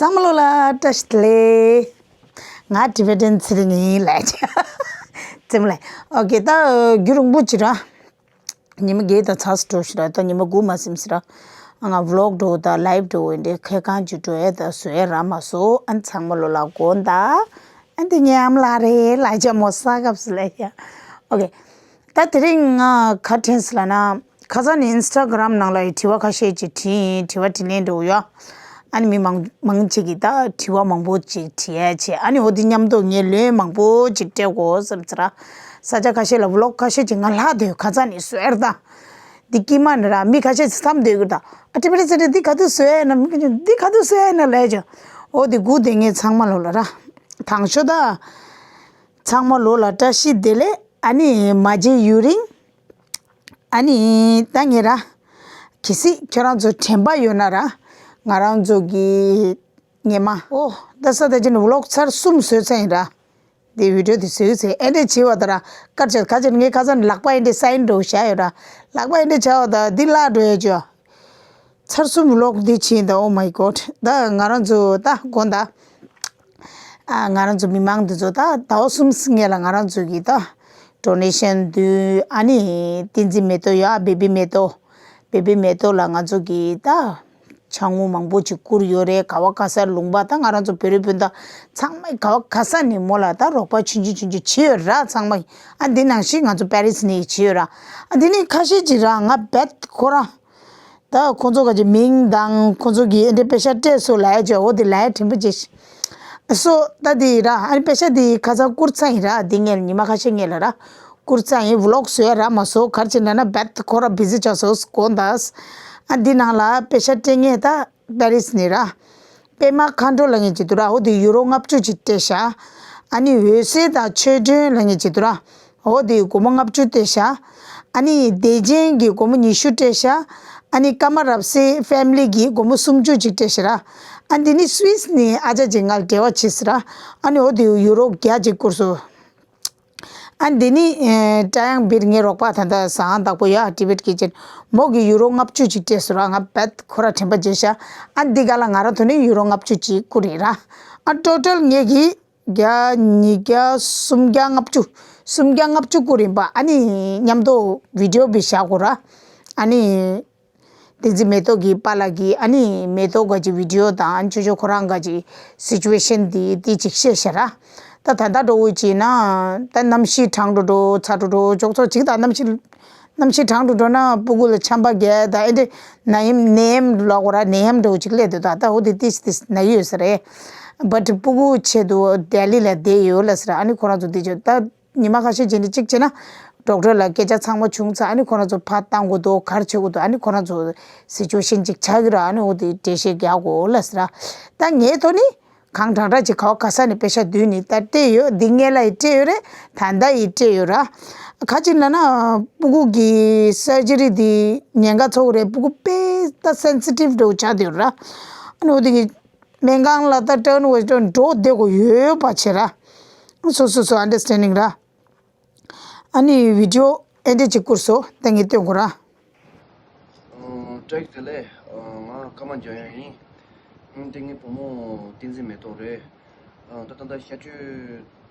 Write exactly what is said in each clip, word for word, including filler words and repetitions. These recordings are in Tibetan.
ཚང་མ་ལོ་ལ་བཀྲ་ཤིས་བདེ་ལེགས། ང་Tibetan་ཚེ་རིང་ཡིན་ལབ་ཀྱི། ཙམ་ལ། ཨོ་ཀེ། ད་རྒྱུན་རིང་པོ་ཅིག་ར། ཉི་མ་བརྒྱད་དང་ཚ་སུ་འགྲོ་ཞིག་ར། ད་ཉི་མ་དགུ་མ་ཟིན་ཞིག་ར། ང་vlog་འགྲོ་དང་live་འགྲོ་འདི་ཁེ་གང་ཅིག་འགྲོ་ཡས་ད་བཟོ་ཡས་ར་མ་བཟོ། ཨ་ནི་ཚང་མ་ལོ་ལ་དགོངས་དག་ཨ་འདི་ཉམས་ལ་རེད་ལ་ཅག་མོ་ས་སྐབས་སུ་ལ་ཡ། ཨོ་ཀེ། ད་དེ་རིང་ང་ག་དྲན་སི་ལ་ན། ཁ་སང་ནས་Instagram་ནང་ལ་ཡི་དྲི་བ་ཁ་ཤས་ཅིག་བྲིས་ཡིན། དྲི་བ་དྲིས་ལན་འགྲོ་ཡོད། ཨ་ནི་མི་མང་མང་ཅིག་གིས་ད་དྲི་བ་མང་པོ་ཅིག་དྲིས་ཡ་བྱས། ཨ་ནི་འོ་དེ་མཉམ་དུ་ངས་ལན་མང་པོ་ཅིག་སྤྲད་དགོས་བསམ་ཚེ་ར། ས་ཆ་ཁ་ཤས་ལ་vlog་ཁ་ཤས་ཅིག་ང་ལྷག་དེ་ཁ་སང་ནས་བཟོས་ཡར་ད། འདི་དཀྱིལ་མ་ནི་ར་མི་ཁ་ཤས་ཅིག་མཚམས་སྡོད་ཀྱི་ད། ཨ་ཏི་པ་རི་ཚེ་རེ་འདི་ག་དུས་བཟོས་ཡ་ན་མི་ཁ་ཤས་འདི་ག་དུས་བཟོས་ཡ་ན་ལས་ཅོ། འོ་དེ་སྒུག་བསྡད་ངས་ཚང་མ་ལོ་ལ་ར། དང་ཤོ་ད། ཚང་མ་ལོ་ལ་བཀྲ་ཤིས་བདེ་ལེགས། ཨ་ནི་མ་བརྗེད་ཡུན་རིང་། ཨ་ནི་ད་ངེད་ར། གལ་སྲིད་ཁྱོད་རང་ཚོ་དྲན་པ་ཡོད་ན་ར། ང་རང་ཚོ་གི་ཉི་མ། ཨོ། ད་ས་ད་ཅི་ནི་vlog་ཚར་གསུམ་བཟོས་ཚར་ཡིན་ར། འདི་video་འདི་བཟོས་ཚེ་ཨེ་འདྲས་བྱེད་པ་ད་ར། དཀར་ཆ་ག་ཅི་ངའི་ཁ་སང་ལག་པ་ཨེ་འདྲས་སའིན་འགྲོ་བཞག་ཡོད་ར། ལག་པ་ཨེ་འདྲས་བྱ་བ་ད་འདི་བརླག་འགྲོ་ཡ་ཅོ། ཚར་གསུམ་vlog་འདི་ཕྱིན་ད། Oh my god། ད་ང་རང་ཚོ་ད་དགོངས་དག་ཨ་ང་རང་ཚོ་མི་མང་འདི་ཚོ་ད་ཟླ་བ་གསུམ་སྔས་ལ་ང་རང་ཚོ་གི་ད་donation་འདུས། ཨ་ནི་བསྟན་འཛིན་མེ་ཏོག་ཡ་བེ་བི་མེ་ཏོག་བེ་བི་མེ་ཏོག་ལ་ང་ཚོ་གི་ད་ཅ་དངོས་མང་པོ་ཅིག་བསྐུར་ཡོད་རེད། ག་བ་ག་ས་ལུང་པ་ད་ང་རང་ཚོ་བོད་རིགས་སྤུན་ཟླ་ཚང་མ་ག་བ་ག་ས་ནས་མོ་ལ་ད་རོགས་པ་ཆུང་ཆུང་ཆུང་ཆུང་བྱེད་ཡོད་ར། ཚང་མ་ཨ་འདི་ནང་བཞིན་ང་ཚོ་པེ་རི་སི་ནས་བྱེད་ཡོད་ར། ཨ་འདི་ནས་ཁ་ཤས་ཅིག་ར་ང་རྦད་ཁོ་རང་ད་ཁོ་ཚོ་ག་ཅིག་མིང་དང་ཁོ་ཚོ་གི་ཨེ་འདྲས་པེ་ཤ་སྤྲད་སོ་ལ་ཡ་ཅོ། འོ་དེ་ལ་ཡ་དྲན་པ་བརྗེད་ཤི་སོ། ད་དེ་ར་ཨ་ནི་པེ་ཤ་དེ་ཁ་སང་བསྐུར་ཚར་ཡིན་ར། དེ་ངས་ཉི་མ་ཁ་ཤས་ངས་ལ་ར་བསྐུར་ཚར་ཡིན། vlog་བཟོས་ཡ་ར་མ་བཟོ་གར་ཅི་ན་ན་རྦད་ཁོ་ར་བི་ཟི་ཆགས་སོ་དགོངས་དག་ཨ་འདི་ནང་ལ་པེ་ཤ་སྤྲད་ངས་ད་པེ་རི་སི་ནས་ར། པད་མ་མཁའ་འགྲོ་ལ་ངས་ཅི་དུ་ར། འོ་དེ་ཡུ་རོ་ལྔ་བཅུ་ཅིག་སྤྲད་ཤག་ཨ་ནི་འོད་གསལ་དང་ཆོས་སྒྲོན་ལ་ངས་ཅི་དུ་ར། འོ་དེ་སྒོར་མོ་ལྔ་བཅུ་སྤྲད་ཤག་ཨ་ནི་བདེ་ཆེན་གྱི་སྒོར་མོ་ཉི་ཤུ་སྤྲད་ཤག་ཨ་ནི་ཀརྨ་རབ་གསལ་ཕེ་མི་ལི་གི་སྒོར་མོ་སུམ་ཅུ་ཅིག་སྤྲད་ཤག་ར། ཨ་འདི་ནི་སུད་སི་ནས་ཨ་ཅག་ཅིག་ང་ལ་འབྲེལ་བ་བྱས་ཟེར་ར། ཨ་ནི་འོ་དེ་ཡུ་རོ་བརྒྱ་ཅིག་བསྐུར་སོང་། ཨ་འདི་ནི་ཨེ་ཀྲ་ཡང་བིར་ངའི་རོགས་པ་ད་ལྟ་ཟ་ཁང་བདག་པོ་ཡ་ཊི་བེཊ་ཀི་ཅན་མོ་གི་ཡུ་རོ་ལྔ་བཅུ་ཅིག་སྤྲད་སོང་ར། ང་རྦད་ཁོ་ར་དྲན་པ་བརྗེད་ཤག་ཨ་འདི་ག་ལ་ང་རང་ཐོག་ནས་ཡུ་རོ་ལྔ་བཅུ་ཅིག་བསྐུར་ཡིན་ར། ཨ་ཊོ་ཊལ་ངེད་ཀྱིས་བརྒྱ། ཉིས་བརྒྱ། སུམ་བརྒྱ་ལྔ་བཅུ། སུམ་བརྒྱ་ལྔ་བཅུ་བསྐུར་ཡིན་པ། ཨ་ནི་མཉམ་དུ་བི་ཌི་ཡོ་བི་བཞག་གོ་ར། ཨ་ནི་བསྟན་འཛིན་མེ་ཏོག་གི་པཱ་ལགས་ཀྱིས་ཨ་ནི་མེ་ཏོག་ག་ཅིག་བི་ཌི་ཡོ་དང་ཨ་ནི་ཅོ་ཅོ་ཁོ་རང་ག་ཅིག་སི་ཅུ་ཨེ་ཤན་འདི་འདི་ཅིག་བཤད་ཤག་ར། ད་ད་ལྟ་འགྲོ་འོས་ཅིག་ན་ད་གནམ་གཤིས་གྲང་འགྲོ་འགྲོ་ཚ་འགྲོ་འགྲོ་ཅོག་ཙོག་ཅིག་ད་གནམ་གཤིས། གནམ་གཤིས་གྲང་དུ་འགྲོ་ན་སྤུ་གུ་ལ་ཆམ་པ་རྒྱག་དང་ཨེ་འདྲ་ནད་ཡམས་ནད་ཡམས་ལོག་གོ་ར་ནད་ཡམས་འདྲ་བོ་ཅིག་སླེབས་འདུག་ད་ད་འོ་དེ་ཏིས་ཏིས་ན་ཡོད་ས་རེད། བཊ་སྤུ་གུ་ཆེད་དུ་ལྡི་ལི་ལ་བསྡད་ཡོད་ལ་ཟེར། ཨ་ནི་ཁོ་རང་ཚོ་འདི་ཆོ་ད་ཉི་མ་ཁ་ཤས་རྗེས་ནས་གཅིག་བྱས་ན་ཌོག་ཊར་ལ་སྐད་ཆ་ཚང་མ་བྱུང་ཚར། ཨ་ནི་ཁོ་རང་ཚོ་ཕར་བཏང་དགོས་འདུག་ག་རེ་བྱེད་དགོས་འདུག་ཨ་ནི་ཁོ་རང་ཚོ་སི་ཅུ་ཨེ་ཤན་ཅིག་ཆགས་ཀྱི་རེད། ཨ་ནི་འོ་དེ་འགྲེལ་བཤད་རྒྱག་དགོས་ལ་ཟེར། ད་ངའི་ཐོག་ནི། གང་དྲག་དྲག་ཅིག་ག་བ་ག་ས་ནས་པེ་ཤ་བསྡུས་ནི་ད་སྤྲད་ཡོད། འདི་སྔས་ལ་ཡི་སྤྲད་ཡོད་རེད། ད་ལྟ་ཡི་སྤྲད་ཡོད་ར། ག་ཅིག་ན་ན་སྤུ་གུ་གི་སར་ཇི་རི་འདི་ཉེན་ཁ་ཚོགས་རེད། སྤུ་གུ་དཔེ་ད་སེན་སི་ཊིབ་འདྲ་བོ་ཆགས་བསྡད་ཡོད་ར། ཨ་ནི་འོ་དེ་གི་སྨན་ཁང་ལ་ད་ཊརན་ཨོ་ཝར་འགྲོ་བསྡད་དགོས་ཡོད་པ་བྱེད་ར། སོ་སོ་སོ་ཨན་ཌར་སི་ཊེན་ཌིང་ར། ཨ་ནི་བི་ཌི་ཡོ་ཨེ་འདྲས་ཅིག་བསྐུར་སོང་། ད་ངས་སྟོན་དགོས་ར། ཨ་བཀྲ་ཤིས་བདེ་ལེགས། ཨ་ང་ཀརྨ་འཇམ་དབྱངས་ཡིན། ཨ་འདི་ངའི་བུ་མོ་བསྟན་འཛིན་མེ་ཏོག་རེད། ཨ་ད་ད་ལྟ་ཤ་བཅོས་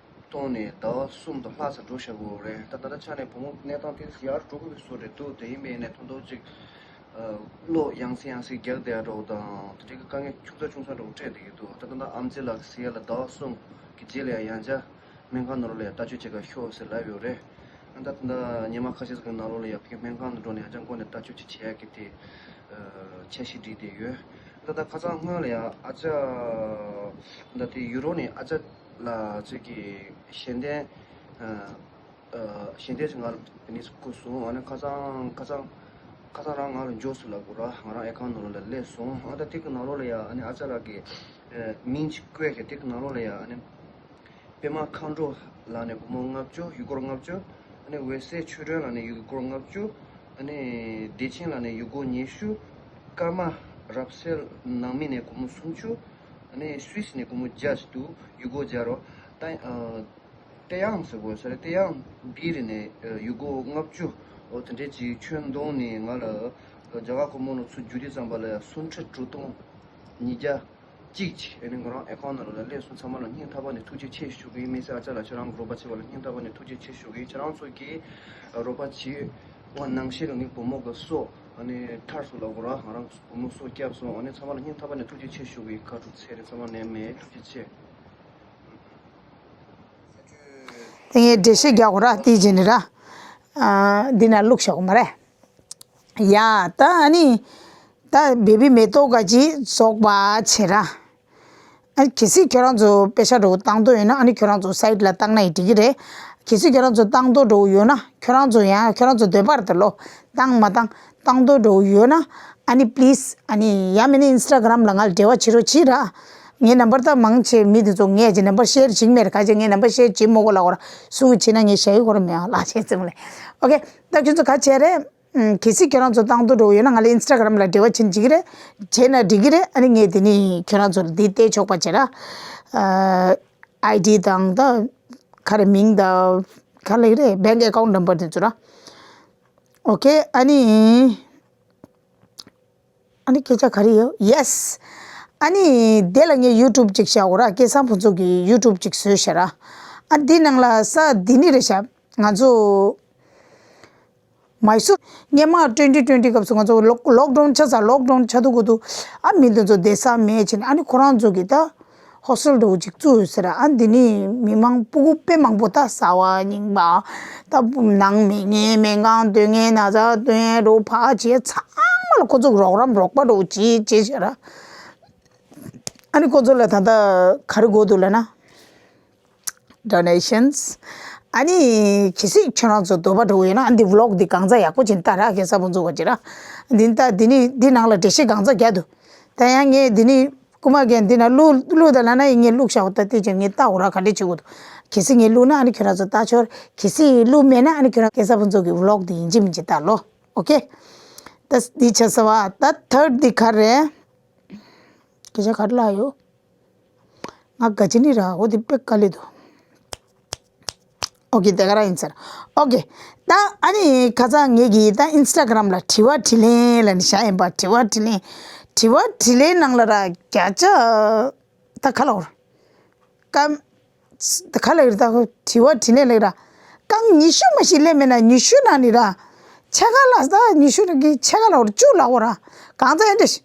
གཏོང་ནས་ཟླ་བ་གསུམ་དང་ལྷག་ཙམ་འགྲོ་བཞག་གི་ཡོད་རེད། ད་ད་ལྟ་ཆ་ནས་བུ་མོ་གནས་སྟངས་དེ་ཡར་འགྲོ་གི་བཟོ་རེད་འདུག་དེ་ཡིན་པའི་ནས་ཐོན་ཐོག་ཅིག་ཨ་གློ་ཡང་སེ་ཡང་སེ་རྒྱག་བསྡད་ཡ་འདྲ་བོ་དང་དེ་འདྲའི་དཀའ་ངལ་ཆུང་ཙག་ཆུང་ཙག་འདྲ་བོ་འཕྲད་བསྡད་ཀྱི་འདུག་ད་ད་ལྟ་ཨ་མ་ཚེ་ལགས་ཟེར་ཡ་ལ་ཟླ་བ་གསུམ་གྱི་རྗེས་ལ་ཡང་ཡང་བསྐྱར། སྨན་ཁང་ནང་ལོགས་ལ་ཡང་ལྟ་སྤྱོད་བྱེད་ག་ཤོག་ཟེར་ལབ་ཡོད་རེད། ད་ད་ཉི་མ་ཁ་ཤས་ཤིག་གི་ནང་ལོགས་ལ་ཡང་ཕ་གི་སྨན་ཁང་དུ་འགྲོ་ནས་ཡང་བསྐྱར་མགོ་ནས་ལྟ་སྤྱོད་ཅིག་བྱེད་ཡག་གི་དེ་འཆར་གཞི་བསྒྲིགས་བསྡད་ཡོད། ད་ད་ཁ་སང་སྔོན་ལ་ཡང་ཨ་ཅག་ད་དེ་ཡུ་རོབ་ནས་ཨ་ཅག་ལ་ཅིག་གི་ཞལ་འདོན་ཞལ་འདོན་ཞིག་ང་ལ་དེ་ནས་བསྐུར་སོང་། ཨ་ནི་ཁ་སང་ཁ་སང་ཁ་སང་རང་ང་ལ་འབྱོར་སོང་ལབ་དགོས་ར། ང་རང་ཨེ་ཁའུན་ནང་ལོགས་ལ་སླེབས་སོང་། ཨ་ད་དེ་གི་ནང་ལོགས་ལ་ཡང་ཨ་ནི་ཨ་ཅག་ལགས་ཀྱི་མིང་ཅིག་བཀོད་ཤག་དེ་གི་ནང་ལོགས་ལ་ཡང་ཨ་ནི། པད་མ་མཁའ་འགྲོ་ལགས་ནས་སྒོར་མོ་ལྔ་བཅུ། ཡུ་གུར་ལྔ་བཅུ། ཨ་ནི་འོད་གསལ་ཆོས་སྒྲོན་ལགས་ནས་ཡུ་གུར་ལྔ་བཅུ། ཨ་ནི་བདེ་ཆེན་ལགས་ནས་ཡུ་གུར་ཉི་ཤུ། ཀརྨ་རབ་གསལ་ནང་མི་ནས་སྒོར་མོ་སུམ་ཅུ། ཨ་ནི་སུད་སི་ནས་སྒོར་མོ་བརྒྱ་ཞིག་འདུག་ཡུ་གུར་བརྒྱ་རོ། ད་ཨ་ཏེ་ཡང་ཟེར་དགོས་ས་རེད། ཏེ་ཡང་བི་རི་ནས་ཡུ་གུར་ལྔ་བཅུ། འོ་དེ་འདྲས་ཅིག་ཁྱོན་བསྡོམས་ནས་ང་ལ་རྒྱ་གར་སྒོར་མོ་ནང་ཚུར་བསྒྱུར་དུས་ཙམ་པ་ལ་སུམ་ཁྲི་དྲུག་སྟོང་ཉིས་བརྒྱ། གཅིག་ཅིག་ཨ་ནི་ང་རང་ཨེ་ཁའུན་ཊི་ནང་ལ་སླེབས་སོང་། ཚང་མ་ལ་སྙིང་ཐག་པ་ནས་ཐུགས་རྗེ་ཆེ་ཞུ་གི་ཡིན། མི་སེར་ཨ་ཅག་ལ་ཁྱེད་རང་གི་རོགས་པ་བྱས་པ་ལ་སྙིང་ཐག་པ་ནས་ཐུགས་རྗེ་ཆེ་ཞུ་གི་ཡིན། ཁྱེད་རང་ཚོ་གིས་རོགས་པ་བྱེད་པ་ནང་བཞིན་ནང་གི་བུ་མོ་གི་སྲོག་ཨ་ནི་ཐར་སོང་ལབ་དགོས་ར། ང་རང་བུ་མོ་སྲོག་བསྐྱབས་སོང་། ཨ་ནི་ཚང་མ་ལ་སྙིང་ཐག་པ་ནས་ཐུགས་རྗེ་ཆེ་ཞུ་གི་ཡིན། ཁ་དྲུག་ཚེ་རེ་ཚང་མ་ནས་མེད་ཐུགས་རྗེ་ཆེ། དེ་ངས་འགྲེལ་བཤད་རྒྱག་དགོས་ར། དེའི་རྗེས་ནས་ར། ཨ། འདི་ན་བླུགས་བཞག་གོ་མ་རེད། ཡ། ད་ཨ་ནི། ད་བེ་བི་མེ་ཏོག་ག་ཅིག་རྫོགས་པ་བྱེད་ར། ཨ། གལ་སྲིད་ཁྱོད་རང་ཚོ་པེ་ཤ་འདྲ་བོ་བཏང་འདོད་ཡོད་ན། ཨ་ནི་ཁྱོད་རང་ཚོ་སའིཊ་ལ་བཏང་ན་ཡང་འགྲིག་གི་རེད། གལ་སྲིད་ཁྱོད་རང་ཚོ་བཏང་འདོད་འདྲ་བོ་ཡོད་ན། ཁྱོད་རང་ཚོ་ཡང་ཁྱོད་རང་ཚོ་འདོད་པ་རེད་ད་ལོ། བཏང་མ་བཏང་། བཏང་འདོད་འདྲ་བོ་ཡོད་ན། ཨ་ནི་པི་ལི་སི། ཨ་ནི་ཡང་མིན་ན་ཨིན་སི་ཊ་གྷ་རམ་ལ་ང་ལ་འབྲེལ་བ་བྱེད་རོགས་བྱེད་ར། ངའི་ནམ་བར་ད་མང་ཆེ་མི་དེ་ཚོ་ངས་ཀྱི་ནམ་བར་ཤེར་བྱེད་ཀྱི་མེད་ར། ཁ་ཅིག་ངའི་ནམ་བར་ཤེར་བྱེད་མི་དགོས་ལབ་དགོས་ར། སུ་གིས་བྱེད་ན་ངས་བཞག་གི་ཡོད་ར། མེད་ཨ་ལགས་བྱས་ཙམ་ལས། ཨོ་ཁེ། ད་ཁྱོད་ཚོ་ག་བྱེད་རེད། ཨམ། གལ་སྲིད་ཁྱོད་རང་ཚོ་བཏང་འདོད་འདྲ་བོ་ཡོད་ན། ང་ལ་ཨིན་སི་ཊ་གྷ་རམ་ལ་འབྲེལ་བ་བྱེད་འཇིག་གི་རེད། བྱས་ན་འགྲིག་གི་རེད། ཨ་ནི་ངས་དེ་ནི་ཁྱོད་རང་ཚོར་འདི་སྟེར་ཆོག་པ་བྱེད་ར། ཨ། ཨའི་ཌི་དང་ད་ག་རེ་མིང་དང་ག་རེ་རེད། བེང་ཨེ་ཁའུན་ཊི་ནམ་བར་དེ་ཚོ་ར། ཨོ་ཁེ། ཨ་ནི། ཨ་ནི་སྐད་ཆ་ག་རེ་ཡོད། ཡེ་སི། ཨ་ནི་དེ་ལ་ངས་ཡུ་ཊུབ་ཅིག་བཞག་གོ་ར། སྐལ་བཟང་ཕུན་ཚོགས་ཀྱི་ཡུ་ཊུབ་ཅིག་བཟོས་ཤག་ར། ཨ། འདི་ནང་ལ་ས་འདི་ནི་རེད་ཤག། ང་ཚོ་མའི་སུར་སྔོན་མ་ཊུ་ཝེན་ཊི་ཊུ་ཝེན་ཊི་སྐབས་སུ་ང་ཚོ་ལོག་ལོག་ཌའུན་ཆགས་ཚར། ལོག་ཌའུན་ཆགས་དུས་སྐབས་དུ། ཨ། མི་འདི་ཚོ་བསྡད་ས་མེད་བྱས་ནས། ཨ་ནི་ཁོ་རང་ཚོ་གིས་ད་ཧོ་སི་ཊེལ་འདྲ་བོ་ཅིག་བཙུགས་ཡོད་ཟེར། ཨ། འདི་ནི་མི་མང་ཕྲུ་གུ་དཔེ་མང་པོ། ད་གསར་པ་རྙིང་པ། ད་ནང་མི་ངན་མི་གང་སྡོད་མཁན། ན་ཚ་སྡོད་མཁན་འདྲ་བོ་ཕར་བྱས། ཚང་མ་ལ་ཁོ་ཚོ་རོགས་རམ་རོགས་པ་འདྲ་བོ་བྱེད་བྱེད་ཟེར། ཨ་ནི་ཁོ་ཚོ་ལ་ད་ལྟ་ག་རེ་དགོས་འདུག་ལབ་ན། ཌོ་ནེ་ཤན་སི། ཨ་ནི་གལ་སྲིད་ཁྱོད་རང་ཚོ་འདོད་པ་འདྲ་བོ་ཡོད་ན། ཨ། འདི་བི་ལོག་འདི་གང་ཚ་ཡག་པོ་ཅིག་ལྟ་ར། སྐལ་བཟང་ཕུན་ཚོགས་ཀྱིས་ར། འདི་ལྟ། འདི་ནི་འདི་ནང་ལ་འགྲེལ་བཤད་གང་ཚ་རྒྱག་འདུག། ད་ཡང་ངས་འདི་ནི་རྐུ་མ་རྒན་འདི་ན་བླུག་བླུག་ད་ལབ་ན་ཡང་ངས་བླུགས་བཞག་གོ། ད་དེ་ཅིག་ངས་ལྟ་འོ་ར། ག་འདྲས་བྱེད་དགོས་འདུག། གལ་སྲིད་ངས་བླུགས་ན། ཨ་ནི་ཁྱོད་རང་ཚོ་ལྟ་ཆོག། གལ་སྲིད་བླུགས་མེད་ན། ཨ་ནི་ཁྱོད་རང་སྐལ་བཟང་ཕུན་ཚོགས་ཀྱི་བི་ལོག་འདི་ཡིན་གཅིག་མིན་གཅིག་ལྟ་ལོ། ཨོ་ཁེ། ད་འདི་ཆ་ཚང་བ། ད་ཐར་ཌི་འདི་ག་རེ། སྐད་ཆ་ག་རེ་ལབ་ཡོད། ང་ག་ཅི་ནི་ར། འོ་དེ་དཔེ་དཀའ་ལས་འདུག། ཨོ་ཁེ། དེ་ག་རང་ཡིན་ཟེར། ཨོ་ཁེ། ད་ཨ་ནི་ཁ་སང་ངེད་ཀྱིས་ད་ཨིན་སི་ཊ་གྷ་རམ་ལ་དྲི་བ་དྲིས་ལན་ལབ་ནས་བཞག་ཡིན་པ། དྲི་བ་དྲིས་ལན། དྲི་བ་དྲིས་ལན་ནང་ལ་ར་བརྒྱ་ཆ་ད་ག་ལབ་དགོས་རེད། སྐར་མ་ད་ག་ལབ་ཡོད་རེད། ད་དྲི་བ་དྲིས་ལན་ལབ་ཡོད་ར། སྐར་མ་ཉི་ཤུ་མ་ཞིག་སླེབས་མེད་ན། ཉི་ཤུ་ནང་ནས་ར་ཕྱེད་ཀ་ལ། ད་ཉི་ཤུ་ནང་གི་ཕྱེད་ཀ་ལབ་དགོས་རེད། བཅུ་ལབ་དགོས་ར། གང་ཚ་ཡིན་འདྲ་ཞིག།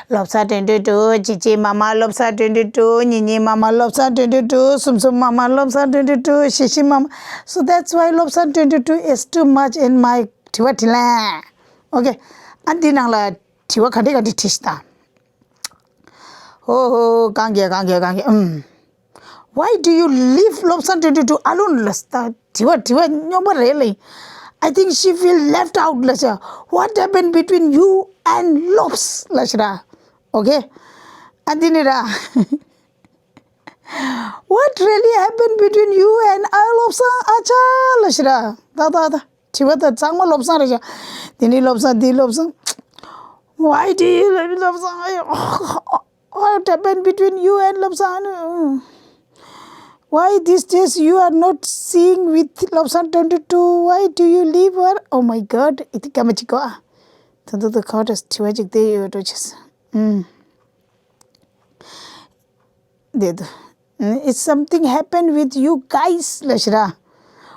བློ་བཟང་དོན་གྲུབ་དྲུག། གཅིག་གཅིག་མ་མ་བློ་བཟང་དོན་གྲུབ་དྲུག། གཉིས་གཉིས་མ་མ་བློ་བཟང་དོན་གྲུབ་དྲུག། གསུམ་གསུམ་མ་མ་བློ་བཟང་དོན་གྲུབ་དྲུག། བཞི་བཞི་མ་མ། So that's why བློ་བཟང་དོན་གྲུབ་དྲུག is too much in my དྲི་བ་དྲིས་ལན། ཨོ་ཁེ། ཨ། འདི་ནང་ལ་དྲི་བ་ག་འདྲ་ག་འདྲ་དྲིས་ཤིག་ད། ཧོ་ཧོ། གང་ག་གང་ག་གང་ག་ཨུམ། Why do you leave བློ་བཟང་དོན་གྲུབ་དྲུག་alone ལབ་ཤག། དྲི་བ་དྲི་བ་སྨྱོན་པ་རེད་ལ། I think she feel left out ལབ་ཤག། What happened between you and བློ་བཟང་ལབ་ཤག་ར། ཨོ་ཁེ། ཨ། འདི་ནི་ར། What really happened between you and བློ་བཟང་ཨ་ཅག་ལབ་ཤག་ར། ད་ད་ད། དྲི་བ་ད་ཚང་མ་བློ་བཟང་རེད་ཤག། དེ་ནི་བློ་བཟང་། དེ་བློ་བཟང་། Why do you love བློ་བཟང་། What happened between you and བློ་བཟང་། Why these days you are not seeing with བློ་བཟང་དོན་གྲུབ་དྲུག། Why do you leave her? Oh my God. འདི་སྐར་མ་གཅིག་གོ་ཨ། ད་ད་ད་ཁ་བརྡ་དྲི་བ་གཅིག་དེ་ཡོད་འགྲོ་ཆེ་ས། ཨུམ། འདི་དུ། Is something happened with you guys ལབ་ཤག་ར།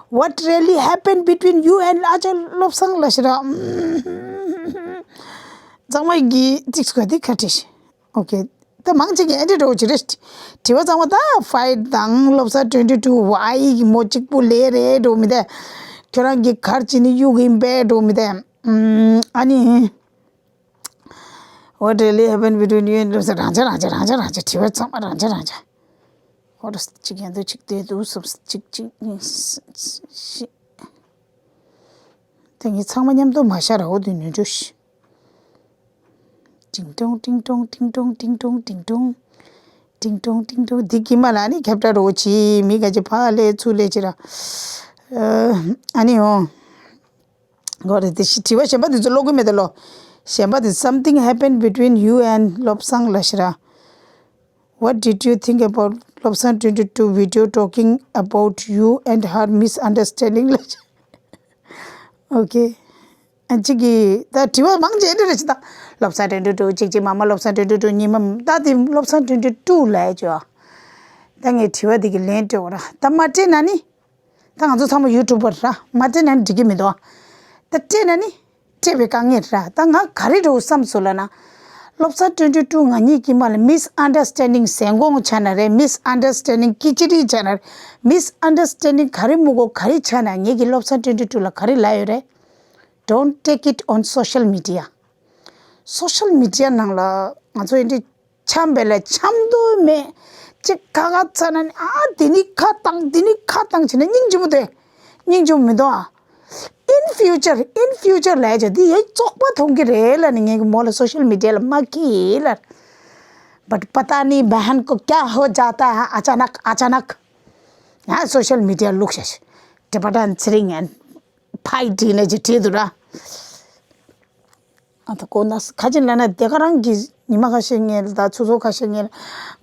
What really happened between you and ཨ་ཅག་བློ་བཟང་ལབ་ཤག་ར། ཚང་མ་གིས་ཅིག་གོ་དེ་ཁ་བྲིས་ཤིག། ཨོ་ཁེ། ད་མང་ཆེ་གིས་ཨེ་འདྲ་འདྲ་བོ་ཅིག་རེད། དྲི་བ་ཚང་མ་ད་ཕའིཊ་དང་བློ་བཟང་དོན་གྲུབ་དྲུག་ཝའི་གི་མོ་གཅིག་པུ་ལས་རེད་འགྲོ་མི་དེ། ཁྱོད་རང་གིས་ག་རེ་བྱས་ནས་གཡུག་གིན་པས་འགྲོ་མི་དེ། ཨ་ནི། What really happened between you and བློ་བཟང་རང་ཅག་རང་ཅག་རང་ཅག་རང་ཅག། དྲི་བ་ཚང་མ་རང་ཅག་རང་ཅག། ཨོ་རོ། གཅིག་ཡན་དུ་གཅིག་དེ་དུ་སུབ་གཅིག་གཅིག་གཉིས་བཞི། དེ་གཉིས་ཚང་མ་མཉམ་དུ་མ་ཤར་ར། འོ་དུ་ནུས་འགྲོ་ཤི། ཏིང་ཏོང་ཏིང་ཏོང་ཏིང་ཏོང་ཏིང་ཏོང་ཏིང་ཏོང་། ཏིང་ཏོང་ཏིང་ཏོང་། འདི་གི་མ་ལ་ནི་ཁྱབ་བསྒྲགས་རོ་ཆི་མི་ག་ཅི་ཕ་ལེ་ཚུ་ལེ་ཅི་ར། ཨ་ནི་འོ། གོ་རེ། དེ་ཤི་དྲི་བ་གཞན་པ་དེ་ཚོ་ཀློག་གི་མེད་དེ་ལོ། གཞན་པ་དེ། Something happened between you and བློ་བཟང་ལབ་ཤག་ར། What did you think about བློ་བཟང་twenty-two video talking about you and her misunderstanding ལབ་ཤག། Okay. ཨ་གཅིག་གིས་ད་དྲི་བ་མང་ཆེ་འདི་རེད་ཅི་ད། བློ་བཟང་དོན་གྲུབ་དྲུག་གཅིག་གཅིག་མ་མ་བློ་བཟང་དོན་གྲུབ་དྲུག་གཉིས་མ་ད་དེ་བློ་བཟང་དོན་གྲུབ་དྲུག་ལབ་ཡ་ཅོ། ད་ངས་དྲི་བ་འདི་གི་ལན་སྤྲོད་ར་ད་མ་སྤྲད་ན་ནི། ད་ང་ཚོ་ཚང་མ་ཡུ་ཊུབ་པར་ར་མ་སྤྲད་ན་ནི་འགྲིག་གི་མི་འདུག་ད་སྤྲད་ན་ནི་སྤྲད་པའི་དཀའ་ངལ་ར་ད་ང་ག་རེ་འགྲོ་བསམ་སོང་ལབ་ན། བློ་བཟང་དོན་གྲུབ་དྲུག་ང་གཉིས་ཀྱི་མ་ལ་མིས་ཨན་ཌར་སི་ཊེན་ཌིང་ཟན་གོང་ཆགས་ན་རེད། མིས་ཨན་ཌར་སི་ཊེན་ཌིང་ཀི་ཅི་རི་ཆགས་ན་རེད། མིས་ཨན་ཌར་སི་ཊེན་ཌིང་ག་རེ་མུ་གོ་ག་རེ་ཆགས་ན་ངེད་ཀྱི་བློ་བཟང་དོན་གྲུབ་དྲུག་ལ་ག་རེ་ལབ་ཡོད་རེད། Don't take it on social media. སོ་ཤལ་མི་ཌི་ཡ་ནང་ལ་ང་ཚོ་ཨེ་འདྲ་འཆམ་པའི་ལ་འཆམ་འདོད་མེད། གཅིག་ཁ་ཁ་ཚ་ན་ནི་ཨ་དེ་ནི་ཁ་བཏང་དེ་ནི་ཁ་བཏང་བྱས་ན་སྙིང་རྗེ་མོ་དེ། སྙིང་རྗེ་མོ་མི་འདུག་ཨ། In future, in future ལབ་ཡ་ཅོ་འདི་ཡ་བཙོག་པ་མཐོང་གི་རེད་ལབ་ནི་ངས་གི་མོ་ལ་སོ་ཤལ་མི་ཌི་ཡ་ལ་མ་ཁི་ལ། But पता नहीं बहन को क्या हो जाता है अचानक अचानक. ཡང་སོ་ཤལ་མི་ཌི་ཡ་བླུགས་ཤག་ཤི། ཊི་བེ་ཊན་ཚེ་རིང་ཨན་ཕའི་བྲིས་ནས་ཅི་བྲིས་འདུག་ར། ཨ་ད་གོ་ན་ཁ་ཅིག་ལ་ན་དེ་ག་རང་གི་ཉི་མ་ཁ་ཤས་ངས་ད་ཆུ་ཚོད་ཁ་ཤས་ངས་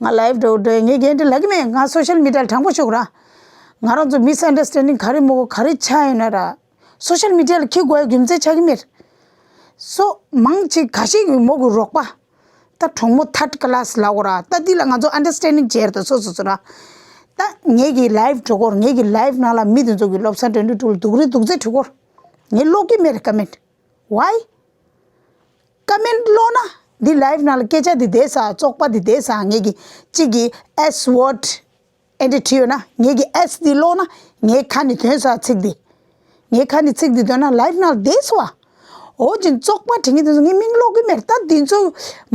ང་ལའིབ་འགྲོ་འགྲོ་ངས་འགན་འདི་ལབ་གི་མེད། ང་སོ་ཤལ་མི་ཌི་ཡ་ལ་དྲང་པོ་ཤོད་ར། ང་རང་ཚོ་མིས་ཨན་ཌར་སི་ཊེན་ཌིང་ག་རེ་མོ་གོ་ག་རེ་ཆགས་ཡོད་ན་ར། སོ་ཤལ་མི་ཌི་ཡ་ལ་འཁྱེར་དགོས་ཡ་རྒྱུ་མཚན་ཆགས་ཀྱི་མེད། སོ་མང་ཆེ་ཁ་ཤས་ཀྱི་མོ་གི་རོགས་པ། ད་གྲོགས་མོ་ཐར་ཌི་ཀ་ལ་སི་ལབ་དགོས་ར། ད་འདི་ལ་ང་ཚོ་ཨན་ཌར་སི་ཊེན་ཌིང་བྱས་ར་ད་སོ་སོ་སོ་ར། ད་ངེད་ཀྱི་ལའིབ་འགྲོ་སྐོར་ངེད་ཀྱི་ལའིབ་ནང་ལ་མི་དེ་ཚོ་གི་བློ་བཟང་དོན་གྲུབ་དྲུག་ལ་སྡུག་རུས་སྡུག་ཚད་འགྲོ་སྐོར། ངས་ཀློག་གི་མེད་རེད་ཀ་མེན་ཊི། Why? ཀ་མེན་ཊི་ཀློག་ན་འདི་ལའིབ་ནང་ལ་སྐད་ཆ་འདི་བསྡད་ས་བཙོག་པ་འདི་བསྡད་ས་ངེད་ཀྱི་གཅིག་གི་ཨེས་ཝར་ཌི་ཨེ་འདྲ་བྲིས་ཡོད་ན་ངེད་ཀྱི་ཨེས་འདི་ཀློག་ན་ངའི་ཁ་ནས་ཐོན་ས་ཚིག་འདི། ངའི་ཁ་ནས་ཚིག་འདི་ཐོན་ན་ལའིབ་ནང་ལ་བསྡད་སོང་བ། འོ་ཅིན་བཙོག་པ་དྲན་གྱི་དེ་ཚོ་ངའི་མིང་ཀློག་གི་མེད་ད་འདི་ཚོ་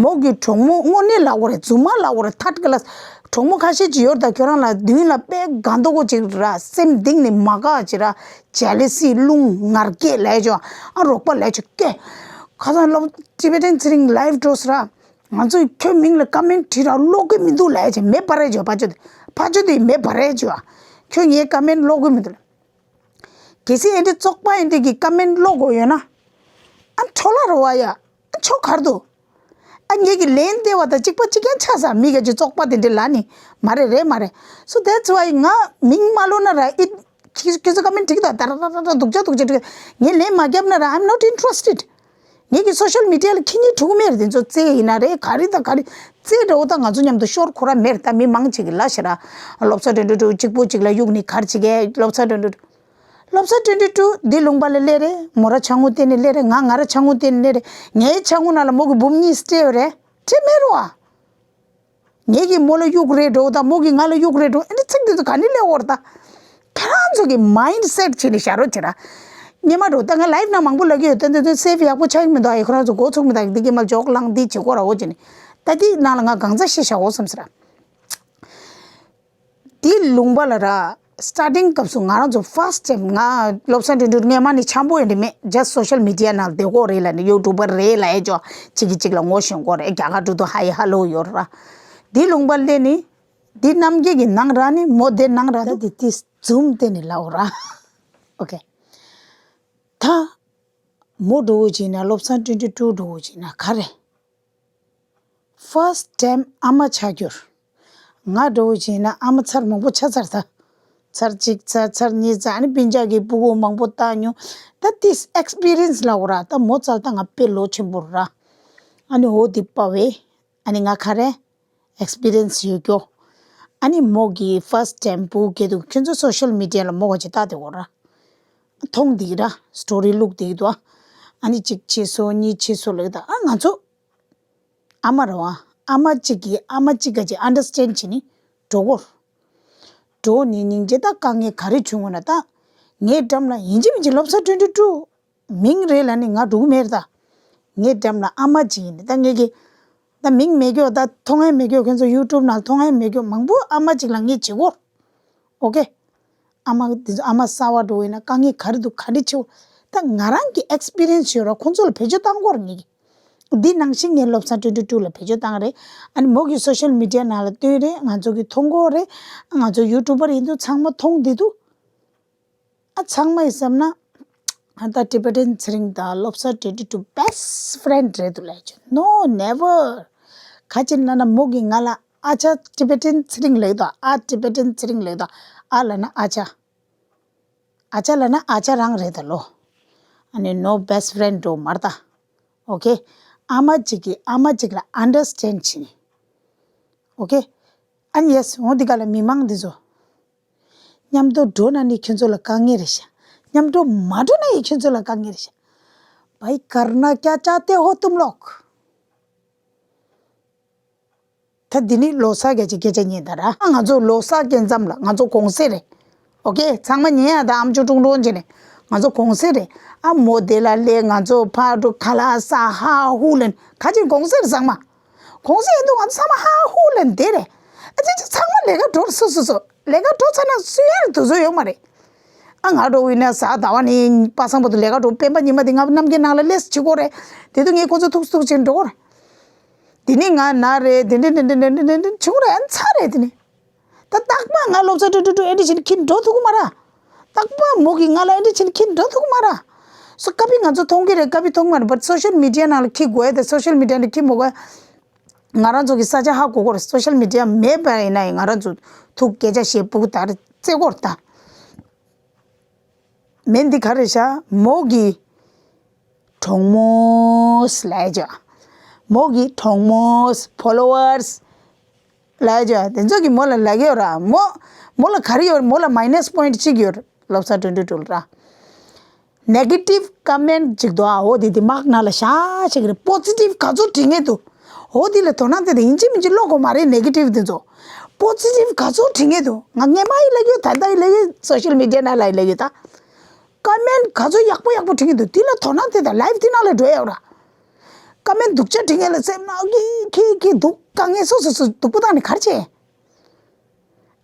མོ་གི་གྲོགས་མོ་དངོས་གནས་ལབ་དགོས་རེད་རྫུན་མ་ལབ་དགོས་རེད་ཐར་ཌི་ཀ་ལ་སི་གྲོགས་མོ་ཁ་ཤས་ཅིག་ཡོད་ད་ཁྱོད་རང་ལ་མདུན་ལ་དཔེ་དགའ་མདོག་པོ་ཅིག་ར་སེམས་གཏིང་ནས་མ་དགའ་ཅིག་ར། ཇེ་ལི་སི་རླུང་ངར་སྐད་ལས་ཅོ། ཨ་རོགས་པ་ལས་ཅོ་སྐད། ཁ་སང་སློབ་ཊི་བེ་ཊན་ཚེ་རིང་ལའིབ་འགྲོ་ཟེར་ར། ང་ཚོས་ཁྱོད་མིང་ལ་ཀ་མེན་ཊི་བྲིས་ར་ཀློག་གི་མི་འདུག་ལས་ཅོ་མེ་འབར་རེ་ཅོ་ཕ་ཅོ་དེ་ཕ་ཅོ་དེ་མེ་འབར་རེ་ཅོ། ཁྱོད་ངའི་ཀ་མེན་ཊི་ཀློག་གི་མི་འདུག་ལ། གལ་སྲིད་ཨེ་འདྲ་བཙོག་པ་ཨེ་འདྲ་གི་ཀ་མེན་ཊི་ཀློག་དགོས་ཡོད་ན། ཨ་འཕྲོ་ལ་རོ་བ་ཡ། ཨ་ཆོ་གར་དུ། ཨ་ངེད་ཀྱི་ལན་དེ་བ་དང་གཅིག་པ་གཅིག་རྐྱང་ཆགས་ས་མི་ག་ཅི་བཙོག་པ་དེ་འདྲ་ལ་ནི་མ་རེད་རེད་མ་རེད། So that's why ང་མིང་མ་ལོ་ན་ར་ཨི་ཁྱི་ཁྱི་ཚོ་ཀ་མེན་ཊི་འགྲིག་ད་ད་ར་ར་ར་ར་སྡུག་ཅག་སྡུག་ཅག་འགྲིག་ངས་ལན་མ་བརྒྱབ་ན་ར་I'm not interested. ངེད་ཀྱི་སོ་ཤལ་མི་ཌི་ཡ་ལ་ཁྱི་གཉིས་ཕྲུ་གུ་མེད་རེད་དེ་ཚོ་རྩེ་ཡིན་ན་རེད་ག་རེ་དང་ག་རེ་རྩེ་འདྲ་བོ་ད་ང་ཚོ་མཉམ་དུ་ཤོར་ཁོ་ར་མེད་རེད་ད་མི་མང་ཅིག་གི་ལ་ཤི་ར་བློ་བཟང་དོན་གྲུབ་དྲུག་གཅིག་པུ་གཅིག་ལ་གཡུག་ནི་གར་ཅིག་གས་བློ་བཟང་དོན་གྲུབ་བློ་བཟང་དོན་གྲུབ་དྲུག་འདི་ལུང་པ་ལ་སླེབས་རེད། མོ་ར་ཆང་ངུ་བསྟན་ནས་སླེབས་རེད། ང་ང་ར་ཆང་ངུ་བསྟན་ནས་སླེབས་རེད། ངའི་ཆང་ངུ་ནང་ལ་མོ་གི་འབུམ་གཉིས་སྤྲད་ཡོད་རེད། ཁྲིད་མེད་རོ་ཨ། ངེད་ཀྱིས་མོ་ལ་གཡུག་རེད་འགྲོ་དང་མོ་གིས་ང་ལ་གཡུག་རེད་འགྲོ་ཨ་ནི་ཚིག་འདི་ཚོ་ག་ནས་སླེབས་ཡོད་རེད་ད། ཁྱེད་རང་ཚོ་གི་མའིན་སེཊ་བྱས་ནས་བཞག་རོགས་བྱེད་ར། སྙེ་མ་འགྲོ་ད་ང་ལའིབ་ནང་མང་པོ་ལབ་ཀྱི་ཡོད་ད་འདི་ཚོ་སེབ་ཡག་པོ་ཆགས་ཀྱི་མི་འདུག་ཨ་ཡེ་ཁོ་རང་ཚོ་མགོ་ཚུགས་མི་འདུག་འདི་གི་མ་ལ་འཇོག་ལངས་འདི་བྱེད་དགོས་ར་འོ་བྱས་ནས་ད་འདི་ནང་ལ་ང་གང་ཚ་ཤེས་བཞག་འོ་བསམ་ཟེར་ར། དེའི་ལུང་པ་ལ་ར། སི་ཊར་ཊིང་སྐབས་སུ་ང་རང་ཚོ་ཕར་སི་ཊི་ཊེམ་ང་བློ་བཟང་དོན་གྲུབ་སྔས་མ་ནས་འཆམ་པོ་ཡོད་འདི་མེད་just social media ནང་བསྡད་ཀྱི་ཡོད་རེད་ལབ་ནས་ཡུ་ཊུབ་པར་རེད་ལབ་ཡས་ཅོ་གཅིག་གིས་གཅིག་ལ་ངོ་ཤེས་ཀྱི་ཡོད་རེད་རྒྱ་གར་འགྲོ་དུས་ཧ་ཡི་ཧ་ལོ་ཡོད་ར། དེའི་ལུང་པ་ལ་བསྡད་ནི། དེ་རྣམ་རྒྱལ་གྱི་ནང་ར་ནི་མོ་དེ་ནང་ར་ད་དེ་དེ་ཛུམ་བསྟན་ནས་ལབ་ར། ཨོ་ཁེ། ད། མོ་འགྲོ་བོ་བྱས་ན་བློ་བཟང་དོན་གྲུབ་དྲུག་འགྲོ་བོ་བྱས་ན་ག་རེ། ཕར་སི་ཊི་ཊེམ་ཨ་མ་ཆགས་རྒྱུར། ང་འགྲོ་བྱས་ན་ཨ་མ་ཚར་མང་པོ་ཆགས་ཚར་ད། ཚར་གཅིག་ཚར་ཚར་གཉིས་ཚར་ཨ་ནི་སྤུན་ཀྱག་གི་སྤུ་གུ་མང་པོ་བཏང་མྱོང་། ད་ཏིས་ཨེག་སི་པི་རི་ཡན་སི་ལབ་དགོས་ར་ད་མོ་ཙལ་ད་ང་དཔེ་ལོ་ཆེན་པོ་ར། ཨ་ནི་འོ་འདི་པ་བས། ཨ་ནི་ང་ག་རེ། ཨེག་སི་པི་རི་ཡན་སི་ཡོད་རྒྱུ། ཨ་ནི་མོ་གི་ཕར་སི་ཊི་ཊེམ་སྤུ་གུ་སྐྱེ་དུས་ཁྱོད་ཚོ་སོ་ཤལ་མི་ཌི་ཡ་ལ་མོ་ག་ཅི་ལྟ་དེ་འོ་ར། མཐོང་འདི་ར་སི་ཊོ་རི་བླུགས་འདི་འདུག་ཨ་ནི་གཅིག་བྱས་སོ་གཉིས་བྱས་སོ་ལབ་ད་ཨ་ང་ཚོ། ཨ་མ་ར་བ། ཨ་མ་གཅིག་གིས་ཨ་མ་གཅིག་ག་ཅིག་ཨན་ཌར་སི་ཊེན་བྱེད་ནི་འགྲོ་གོ། འགྲོ་ནི་སྙིང་རྗེ་ད་དཀའ་ངལ་ག་རེ་བྱུང་ངོ་ན་ད། ངའི་འགྲམ་ལ་ཡིན་གཅིག་མིན་གཅིག་བློ་བཟང་དོན་གྲུབ་དྲུག་མིང་རེད་ལབ་ནི་ང་འགྲོ་གི་མེད་རེད་ད། ངའི་འགྲམ་ལ་ཨ་མ་གཅིག་ཡིན་ནི་ད་ངེད་ཀྱི། ད་མིང་མེད་རྒྱུ་ད་མཐོང་ཡ་མེད་རྒྱུ་ཁྱོད་ཚོ་ཡུ་ཊུབ་ནང་མཐོང་ཡ་མེད་རྒྱུ་མང་པོ་ཨ་མ་གཅིག་ལ་ངས་བྱེད་གོ། ཨོ་ཁེ། ཨ་མ་འདི་ཚོ་ཨ་མ་གསར་བ་འགྲོ་ཡིན་ན་དཀའ་ངལ་ག་རེ་འདུག་ག་འདྲ་ཆེ་བོ། ད་ང་རང་གི་ཨེག་སི་པི་རི་ཡན་སི་ཡོད་ར་ཁོང་ཚོ་ལ་བེད་སྤྱོད་བཏང་དགོས་རེད་ངེད་ཀྱི། འདི་ནང་བཞིན་ངས་བློ་བཟང་དོན་གྲུབ་དྲུག་ལ་བེད་སྤྱོད་བཏང་རེད། ཨ་ནི་མོ་གི་སོ་ཤལ་མི་ཌི་ཡ་ནང་ལ་བཏོན་རེད་ང་ཚོ་གི་མཐོང་གོ་རེད། ང་ཚོ་ཡུ་ཊུབ་པར་ཡིན་དུས་ཚང་མ་མཐོང་བསྡད་འདུག་ཨ་ཚང་མ་ཡིས་བསམ་ན། ཨ་ད་ཊི་བེ་ཊན་ཚེ་རིང་དང་བློ་བཟང་དོན་གྲུབ་དྲུག་བྷེ་སི་ཊི་ཕེ་རེན་ཌི་རེད་འདུག་ལབ་ཀྱི། No, never. ག་ཅི་ལབ་ན་མོ་གིས་ང་ལ་ཨ་ཅག་ཊི་བེ་ཊན་ཚེ་རིང་ལབ་ཀྱི་འདུག་ཨ་ཊི་བེ་ཊན་ཚེ་རིང་ལབ་ཀྱི་འདུག་ཨ་ལབ་ན་ཨ་ཅག་ཨ་ཅག་ལབ་ན་ཨ་ཅག་རང་རེད་ད་ལོ། ཨ་ནི་no best friend འགྲོ་མར་ད། ཨོ་ཁེ། ཨ་མ་གཅིག་གིས་ཨ་མ་གཅིག་ལ་understand བྱེད་ནི། ཨོ་ཁེ། ཨ་ནི་yes འོ་འདི་ག་ལ་མི་མང་འདི་ཚོ། མཉམ་དུ་འགྲོ་ན་ནི་ཁྱོད་ཚོ་ལ་དཀའ་ངལ་རེད་ཤག་མཉམ་དུ་མ་འགྲོ་ན་ཡི་ཁྱོད་ཚོ་ལ་དཀའ་ངལ་རེད་ཤག Bhai karna kya chahte ho tum log? ད་འདི་ནི་ལོ་གསར་གྱི་སྐད་ཆ་ཉན་ད་ར། ང་ཚོ་ལོ་གསར་སྐྱེལ་མཚམས་ལ་ང་ཚོ་གུང་སེང་རེད། ཨོ་ཁེ། ཚང་མ་ཉན་ཡ་ད་ཨམ་ཅོག་ཀྲུང་ཀྲུང་བྱས་ནས་ང་ཚོ་གུང་སེང་རེད། ཨ་མོ་དེ་ལ་ལས་ང་ཚོ་ཕར་འགྲོ་ཁ་ལག་ཟ་ཧ་ཧུ་ལེན་ག་ཅིག་གུང་སེང་རེད་ཚང་མ། གུང་སེང་ཡིན་དུས་ང་ཚོ་ཚང་མ་ཧ་ཧུ་ལེན་དེ་རེད། ཨ་ཅེ་ཅེ་ཚང་མ་ལས་ཀ་འགྲོ་སོ་སོ་སོ་ལས་ཀ་འགྲོ་ཚར་ན་སུ་ཡང་དུས་ཚོད་ཡོད་མ་རེད། ཨ་ང་འགྲོ་ཡིན་ན་གཟའ་ཟླ་བ་ནི་པ་སངས་པ་དུ་ལས་ཀ་འགྲོ་སྤེན་པ་ཉི་མ་དེ་ང་གནམ་གྱི་ནང་ལ་ལས་བྱེད་དགོས་རེད། དེ་དུས་ངས་ཁོ་ཚོ་ཐུག་ཐུག་བྱེད་འགྲོ་གོ་རེད། དེ་ནི་ང་ན་རེད་དེ་འདྲ་འདྲ་འདྲ་འདྲ་འདྲ་འདྲ་བྱུང་རེད། ཨ་ཚ་རེད་དེ་ནི། ད་རྟག་པར་ང་སློབ་གྲྭ་འགྲོ་འགྲོ་འགྲོ་ཨེ་འདྲ་བྱས་ནས་ཁྱེར་འགྲོ་ཐུབ་ཀྱི་མ་རེད། རྟག་པར་མོ་གིས་ང་ལ་ཨེ་འདྲ་བྱས་ནས་ཁྱེར་འགྲོ་ཐུབ་ཀྱི་མ་རེད། སོ་ཀ་པི་ང་ཚོ་མཐོང་གི་རེད། ཀ་པི་མཐོང་གི་མ་རེད། བཊ་སོ་ཤལ་མི་ཌི་ཡ་ནང་ལ་འཁྱེར་དགོས་ཡ་དེ་སོ་ཤལ་མི་ཌི་ཡ་ནང་འཁྱེར་མ་དགོས་ཡ། ང་རང་ཚོ་གི་ས་ཆ་ཧ་གོ་གོ་རེད། སོ་ཤལ་མི་ཌི་ཡ་མེད་པ་ཡིན་ན་ཡང་ང་རང་ཚོ་ཐུག་སྐད་ཆ་བཤད་ཕྲུ་གུ་དར་རྩེ་གོ་རེད་ད། མེད་འདི་ག་རེ་ཤག་མོ་གི་གྲོགས་མོ་ལ་ཡ་ཅོ། མོ་གི་གྲོགས་མོ་ཕོ་ལོ་ཝར་ལ་ཡ་ཅོ། དེ་ཚོ་གི་མོ་ལ་ལ་གི་ཡོད་ར། མོ་མོ་ལ་ག་རེ་ཡོད། མོ་ལ་མའི་ནས་པོ་ཡིན་ཊི་གཅིག་ཡོད། ལོབ་ས་ཊུན་ཊུ་ཊུལ་ར། ནེ་གེ་ཊིབ་ཀོ་མེན་ཊི་ཅིག་འདུག་ཨ། འོ་དེ་དེ་མག་ནང་ལ་བཞག་བྱེད་ཀྱི་རེད། པོ་ཛི་ཊིབ་ག་ཚོད་བྲིས་ངེས་འདུག་འོ་དེ་ལ་དོ་སྣང་དེ་དེ་ཡིན་གཅིག་མིན་གཅིག་ཀློག་དགོས་མ་རེད། ནེ་གེ་ཊིབ་དེ་ཚོ། པོ་ཛི་ཊིབ་ག་ཚོད་བྲིས་ངེས་འདུག་ང་སྔས་མ་ཡི་ལ་ཡོད། ད་ལྟ་ཡི་ལ་ཡོད། སོ་ཤལ་མི་ཌི་ཡ་ནང་ལ་ཡི་ལ་ཡོད་ད། ཀོ་མེན་ཊི་ག་ཚོད་ཡག་པོ་ཡག་པོ་བྲིས་ངེས་འདུག་དེ་ལ་དོ་སྣང་དེ་དང་ལའིབ་དེ་ནང་ལ་འགྲོ་ཡ་ར། ཀོ་མེན་ཊི་སྡུག་ཅག་བྲིས་ངེས་ལ་སེམས་ནང་གི་ཁྱི་ཁྱི་སྡུག་དཀའ་ངལ་སོ་སོ་སོ་སྡུག་པོ་བཏང་ནས་ག་རེ་བྱེད།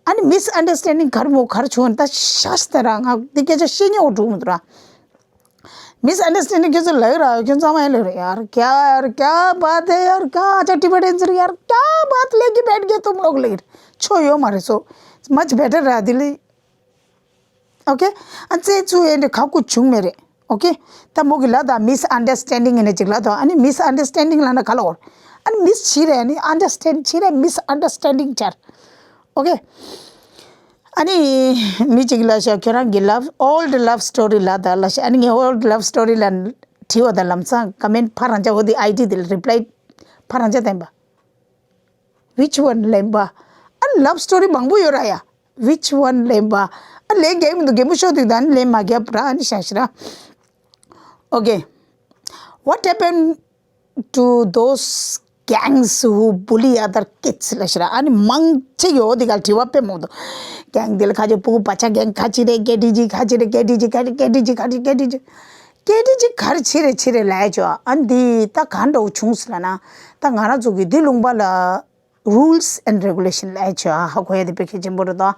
ཨ་ནི་མིས་ཨན་ཌར་སི་ཊན་ཌིང་ག་རེ་མོ་ག་རེ་བྱུང་ད་ཤ་སྟེ་ར། ང་འདི་སྐད་ཆ་བཤད་ཉེ་བོ་འགྲོ་མི་འདུག་ར། མིས་ཨན་ཌར་སི་ཊན་ཌིང་ཁྱོད་ཚོ་ལ་ཡོད་ར། ཁྱོད་ཚང་མ་ཡིན་ལ་ཡོད་ར། ཡར་ཀྱ་ཡར་ཀྱ་བ་དེ་ཡར་ཀྱ་ཅག་ཊི་བེ་ཊན་ཟེར་ཡར་ཀྱ་བ་དེ་ལས་ཀྱི་བེད་གེ་ཏུམ་ལོག་ལེར་ཆོ་ཡོད་མ་རེད། སོ་མཆ་བེ་ཊར་ར་དེ་ལས། ཨོ་ཁེ། ཨ་ཙེ་ཙུ་ཨེ་འདྲ་ཁག་པོ་བྱུང་མེད་རེད། ཨོ་ཁེ། ད་མོ་གི་ལ་ད་མིས་ཨན་ཌར་སི་ཊན་ཌིང་ཡིན་ན་ཅིག་ལ་ད། ཨ་ནི་མིས་ཨན་ཌར་སི་ཊན་ཌིང་ལ་ན་ག་ལ་འོར། ཨ་ནི་མིས་བྱེད་རེད། ཨ་ནི་ཨན་ཌར་སི་ཊན་བྱེད་རེད། མིས་ཨན་ཌར་སི་ཊན་ཌིང་ཆར། ཨོ་ཁེ། ཨ་ནི་མི་གཅིག་ལ་ཤ་ཁྱོད་རང་གི་ལབ་ཨོལ་ཌི་ལབ་སི་ཊོ་རི་ལ་ད་ལ་ཤ། ཨ་ནི་ངས་ཨོལ་ཌི་ལབ་སི་ཊོ་རི་ལ་དྲི་བ་ད་ལམ་སང་ཀོ་མེན་ཊི་ཕར་རང་ཅག་འོ་དེ་ཨའི་ཌི་དེ་ལ་རི་པ་ལའི་ཕར་རང་ཅག་བསྟན་པ། Which one ལེན་པ། ཨ་ལབ་སི་ཊོ་རི་མང་པོ་ཡོད་ར་ཡ། Which one ལེན་པ། ཨ་ལེན་རྒྱག་མི་འདུག་རྒན་པོ་ཤོར་དུས་ད་ནི་ལེན་མ་རྒྱབ་ར། ཨ་ནི་ཤ་ཤི་ར། Okay, what happened to those gangs who bully other kids ལ་ཤི་ར། ཨ་ནི་མང་ཆེ་ཡོད་དེ་ག་དྲི་བ་དཔེ་མང་འདུག་གེང་དེ་ལ་ཁ་ཆེ་ཕྲུ་གུ་བ་ཆ་གེང་ཁ་ཆེ་རེད། ཀེ་ཌི་ཇི་ཁ་ཆེ་རེད། ཀེ་ཌི་ཇི་ཁ་ཆེ་ཀེ་ཌི་ཇི་ཁ་ཆེ་ཀེ་ཌི་ཇི་ཁ་ཆེ་ཀེ་ཌི་ཇི། ཀེ་ཌི་ཇི་ག་རེ་བྱེད་རེད་བྱེད་རེད་ལབ་ཡ་ཅོ། ཨ་འདི་ད་གང་འདྲ་བོ་བྱུང་སི་ལབ་ན། ད་ང་རང་ཚོ་གི་འདི་ལུང་པ་ལ་rules and regulation ལབ་ཡ་ཅོ། ཧ་གོ་ཡ་དེ་དཔེ་གལ་ཆེན་པོ་རེད་དོ།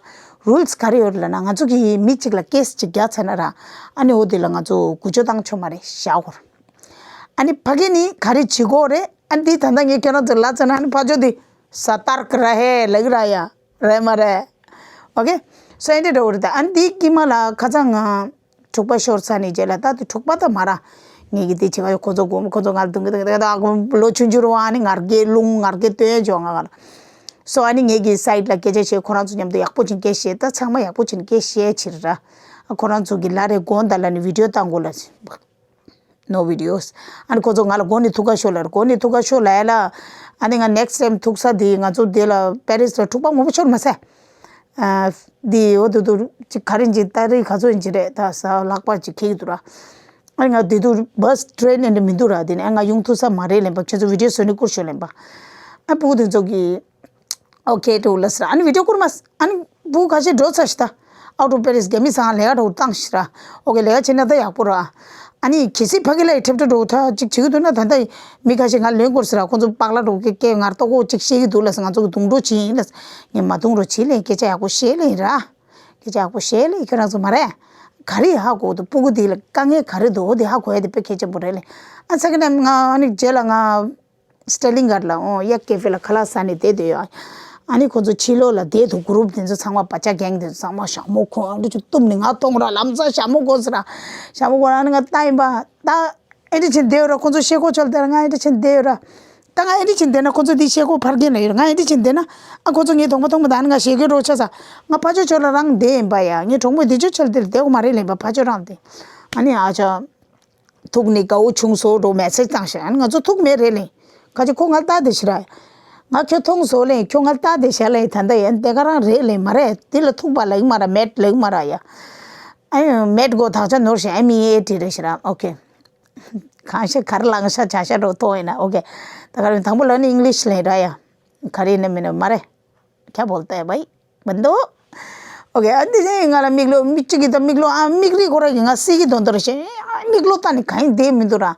རུལ་སི་ག་རེ་ཡོད་རེད་ལབ་ན། ང་ཚོ་གི་མི་གཅིག་ལ་ཀེ་སི་གཅིག་རྒྱག་ཚར་ན་ར། ཨ་ནི་འོ་དེ་ལ་ང་ཚོ་འགུལ་སྐྱོད་བཏང་ཆོག་མ་རེད་བཞག་གོ། ཨ་ནི་ཕ་གི་ནི་ག་རེ་བྱེད་དགོས་རེད། ཨ་འདི་ད་ལྟ་ངས་ཁྱོད་རང་ཚོ་ལབ་ཚར་ན། ཨ་ནི་ཕ་ཇོ་དེ་ས་ཏར་ཀ་ར་ཧེ་ལབ་གི་ར་ཡ། རེད་མ་རེད། ཨོ་ཁེ། སོ་ཨེ་འདྲ་འདྲ་བོ་རེད་ད། ཨ་ནི་འདི་དཀྱིལ་མ་ལ་ཁ་སང་ང་དྲུག་པ་ཤོར་ཚར་ནས་རྗེས་ལ། ད་དེ་དྲུག་པ་ད་མ་ར། ངེད་ཀྱི་དེ་བྱེད་ག་ཁོ་ཚོ་གོམ་ཁོ་ཚོ་ང་ལ་དུང་གི་དུང་གི་དུང་གི་ལོ་ཆུང་ཆུང་རུ་ཨ་ནི་ངར་གེ་རླུང་ངར་གེ་སྟོན་བྱོས་ང་ག་ལ། སོ་ཨ་ནི་ངེད་ཀྱི་སའིཌ་ལ་སྐད་ཆ་བཤད། ཁོ་རང་ཚོ་མཉམ་དུ་ཡག་པོ་ཅིག་སྐད་བཤད། ད་ཚང་མ་ཡག་པོ་ཅིག་སྐད་བཤད་ཕྱིར་ར། ཨ་ཁོ་རང་ཚོ་གི་ལ་རེ་དགོངས་དག་ལ་ནི་བི་ཌི་ཡོ་བཏང་དགོས་ལ། No videos. ཨ་ནི་ཁོ་ཚོ་ང་ལ་མགོ་ནས་ཐུག་ག་ཤོག་ལབ། མགོ་ནས་ཐུག་ག་ཤོག་ལབ་ཡ་ལ། ཨ་ནི་ང་ནེག་སི་ཊའིམ་ཐུག་ས་དེ་ང་ཚོ་དེ་ལ་པེ་རི་སི་ལ་དྲུག་པ་མང་པོ་ཤོར་མ་ཟད། ཨ་དེ་འོ་དུ་དུ་ཅིག་ག་རེ་ཡིན་ཅིག་ཏ་རིག་ག་ཚོད་ཡིན་ཅིག་རེད། ད་ས་ལྷག་པ་ཅིག་ཁེག་གི་འདུག་ར། ཨ་ནི་ང་དེ་དུ་བྷ་སི་ཊེ་རེན་ཨེ་འདྲ་མི་འདུག་ར། དེ་ནས་ཨ་ང་ཡོང་ཐུབ་ས་མ་རེད་ལབ་པ། ཁྱེད་ཚོ་བི་ཌི་ཡོ་བཟོ་ནི་བསྐུར་ཤོག་ལབ་པ། ཨ་ཕྲུ་གུ་དེ་ཚོ་གི། ཨོ་ཁེ་འགྲོ་ལ་ཟེར། ཨ་ནི་བི་ཌི་ཡོ་བསྐུར་མ་ཟེར། ཨ་ནི་བུ་ཁ་ཤས་འགྲོ་ཚར་ཤི་ད། Out of Paris རྒྱ་མི་ཚང་ལས་ཀ་འགྲོ་བཏང་ཤི་ར། ཨོ་ཁེ་ལས་ཀ་བྱེད་ན་ད་ཡག་པོ་ར། ཨ་ནི་གལ་སྲིད་ཕ་གི་ལ་ཡི་ཁྲིབ་ཏུ་འགྲོ་ད་ཅིག་བྱེད་ཀྱི་འདུག་ན། ད་ལྟ་མི་ཁ་ཤས་ང་ལོན་བསྐུར་ཟེར་ར། ཁོང་ཚོ་པག་ལ་འགྲོ་གི་སྐད་ངར་ཏོག་ཀོ་ཅིག་བཤད་ཀྱི་འདུག་ལ་ཟེར། ང་ཚོ་གི་རྡུང་འགྲོ་བྱེད་ཡིན་ལ་ཟེར། ངས་མ་རྡུང་རོགས་བྱེད་ལེ། སྐད་ཆ་ཡག་པོ་བཤད་ལེ་ཡིན་ར། སྐད་ཆ་ཡག་པོ་བཤད་ལེ། ཁྱོད་རང་ཚོ་མ་རེད། ག་རེ་ཧ་གོ་འདུག་ཕྲུ་གུ་དེ་ལ་དཀའ་ངལ་ག་རེ་འདུག་འོ་དེ་ཧ་གོ་ཡ་དེ་དཔེ་གལ་ཆེན་པོ་རེད་ལེ། ཨ་ཚ་གི་ན་ང་ཨ་ནི་རྗེས་ལ་ང་། སི་ཊར་ལིང་གར་ལ་ཨོ་ཡ་ཀེ་ཧྥེ་ལ་ཁ་ལག་ཟ་ནས་བསྡད་སྡོད་ཡོད། ཨ་ནི་ཁོ་ཚོ་ཕྱི་ལོགས་ལ་བསྡད་འདུག་གུ་རུབ་དེ་ཚོ་ཚང་མ་བ་ཅག་གེང་དེ་ཚོ་ཚང་མ་ཞྭ་མོ་གོན་ཨ་འདྲ་ཅིག་བཏུམས་ནས་ང་མཐོང་ར། ལམ་སང་ཞྭ་མོ་གོན་ཟེར་ར། ཞྭ་མོ་གོན་ཨ་ནི་ང་ལྟ་ཡིན་པ། ད་ཨེ་འདྲ་བྱས་བསྡད་ཡོད་ར། ཁོ་ཚོ་ཤེལ་སྒོ་ཕྱེ་ལ་བསྡད་ར། ང་ཨེ་འདྲ་བྱས་བསྡད་ཡོད་ར། ད་ང་ཨེ་འདྲ་བྱས་བསྡད་ན་ཁོ་ཚོ་དེ་ཤེལ་སྒོ་ཕར་འགེངས་ལ་ཡོད་ར། ང་ཨེ་འདྲ་བྱས་བསྡད་ན་ཨ་ཁོ་ཚོ་ངའི་གདོང་པ་མཐོང་པ་ད་ཨ་ནི་ང་ཞེད་སྐྱོ་རོ་ཆགས་ས། ང་ཕ་ཆོས་ཆོས་ལ་རང་བསྡད་ཡིན་པ་ཡ། ངའི་གྲོགས་མོ་དེ་ཆོས་ཆོས་དེ་ལ་བསྡད་དགོས་མ་རེད་ལབ་པ། ཕ་ཆོས་རང་བསྡད། ཨ་ནི་ཨ་ཅག་ཐུག་ནི་དགའ་བོ་བྱུང་སོ་འགྲོ་མེ་སེ་ཇི་བཏང་ཤག་ཨ་ནི་ང་ཚོ་ཐུག་མེད་རེད་ལེ། ཁ་ཅིག་ཁོ་ང་ལྟ་དེ་ཤི་ར། ང་ཁྱོད་མཐོང་སོ་ལེ་ཁྱོད་ང་ལྟ་དེ་ཤ་ལེ་ད་ལྟ་ཡན་དེ་ག་རང་རེད་ལེ་མ་རེད་དེ་ལ་ཐུག་པ་ལེགས་མ་ར་མེད་ལེགས་མ་ར་ཡ། ཨ་ཡོ་མེད་གོ་ཐག་ཆ་ནོར་ཤ་ཨ་མི་ཨེ་ཏི་རེད་ཤི་ར་ཨོ་ཁེ། གང་ཤེས་གར་ལངས་ཤ་བྱ་ཤ་འགྲོ་ཐོ་ཡིན་ན་ཨོ་ཁེ། ད་ག་རང་དང་པོ་ལ་ནི་ཨིང་ལིཤ་ལེ་ར་ཡ། ག་རེ་ནི་མིན་ནི་མ་རེད། ཁྱ་བོལ་ཏེ་བའི་མི་འདུག་ཨོ་ཁེ། ཨ་འདི་ནི་ང་ལ་མིག་ལོ་མིག་གཅིག་གིས་ད་མིག་ལོ་ཨ་མིག་རིལ་ཁོ་ར་གིས་ང་སྲིད་ཀྱི་དོན་དོར་ཤེ་ཨ་མིག་ལོ་ལྟ་ནི་གང་ཡིན་བསྡད་མི་འདུག་ར།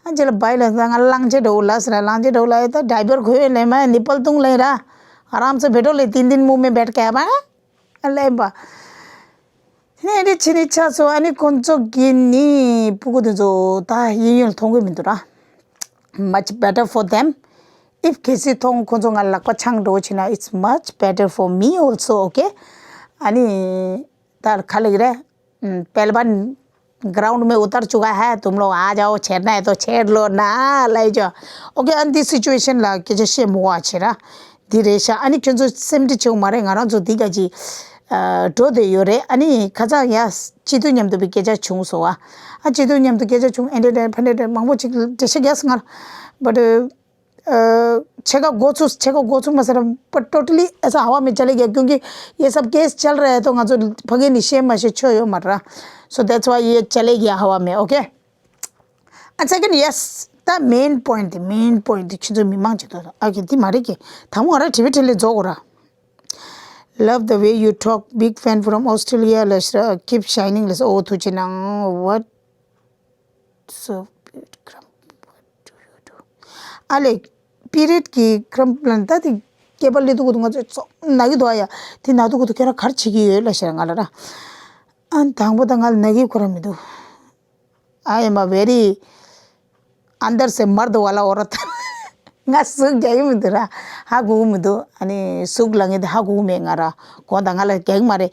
ཨ་ཅེ་ལ་བའི་ལ་ང་གླང་ཆེ་འགྲོ་ལ་ཟེར་ར་གླང་ཆེ་འགྲོ་ལ་ཡ་ད་ཌའི་པར་གོན་ལེ་མ་ནི་པལ་ཏུང་ལེ་ར། ཨ་རམ་སེ་བེ་ཏྲོ་ལེ་ཏིན་ཏིན་མུ་མེ་བེད་ཀ་བ་ཨ་ལེ་བ། ནས་རེ་ཆི་ནི་ཆ་སོ་ཨ་ནི་ཁོང་ཚོ་གི་ནི་སྤུ་གུ་དེ་ཚོ་ད་ཡིན་ཡོད་མཐོང་གི་མི་འདུག་ར། Much better for them. If གལ་སྲིད་མཐོང་ཁོང་ཚོ་ང་ལག་པ་འཆང་འགྲོ་ཕྱིན་ན་it's much better for me also, okay? ཨ་ནི་ད་ག་ལེགས་རེད། पहलवान ग्राउंड में उतर चुका है, तुम लोग आ जाओ, छेड़ना है तो छेड़ लो ना, ले जाओ। Okay, ཨ་ནི་འདི་སི་ཅུ་ཨེ་ཤན་ལ་སྐད་ཆ་བཤད་མི་དགོས་པ་བྱེད་ར། འདི་རེད་ཤག་ཨ་ནི་ཁྱོད་ཚོ་སེམས་ཁྲལ་བྱེད་དགོས་མ་རེད། ང་རང་ཚོ་འདི་ག་ཅིག་ཨ་འགྲོ་བསྡད་ཡོད་རེད། ཨ་ནི་ཁ་སང་ཡ་སྤྱི་འཐུས་མཉམ་དུ་བའི་སྐད་ཆ་བྱུང་སོང་བ། ཨ་སྤྱི་འཐུས་མཉམ་དུ་སྐད་ཆ་བྱུང་ཨེ་འདྲ་འདྲ་ཕ་འདྲ་འདྲ་མང་པོ་ཅིག་འགྲེལ་བཤད་རྒྱག་སོང་ང་ར། But ཨ་ཕྱེད་ཀ་འགོ་ཚུགས་ཕྱེད་ཀ་འགོ་ཚུགས་མ་ཟེར་བ་totally ऐसा हवा में चले गया क्योंकि ये सब केस चल रहा है तो ང་ཚོ་ཕ་གི་ནས་བཤད་མ་བཤད་ཆོ་ཡོད་མ་རེད། So that's why ये चले गया हवा में, okay? ཨ་second, yes. ད་main point དེ་main point དེ་ཁྱེད་ཚོ་མི་མང་ཆེ་དོ་ཨ་གི་འདི་མ་རེད་གི། དང་པོ་ང་རང་དྲི་བ་དྲིས་ལན་རྫོགས་གོ་ར། Love the way you talk, big fan from Australia ལ་ཤ་keep shining ལ་ཨོ་ཐུགས་རྗེ་གནང་། What so, what do you do? ཨ་ལེ། པི་རིད་ཀྱི་ཀྲམ་ལ་ད་དེ་སྐེད་པ་ལི་དུ་གུ་དུ་ང་ཚོ་ཙོག་ན་གི་དོ་ཨ་ཡ། དེ་ན་དུ་གུ་དུ་ཁྱེད་རང་ག་རེ་བྱེད་ཀྱི་ཡོད་ལ་ཤ་ང་ལ་ར། ཨ་དང་པོ་ད་ང་ལ་ན་གི་ཁོ་ར་མི་འདུག I am a very अंदर से मर्द वाला औरत. ང་ཟུག་རྒྱག་གི་མི་འདུག་ར། ཧ་གོ་གི་མི་འདུག་ཨ་ནི་ཟུག་ལ་ངས་དེ་ཧ་གོ་གི་མེད་ང་ར། གོ་ད་ང་ལ་རྒྱག་གི་མ་རེད།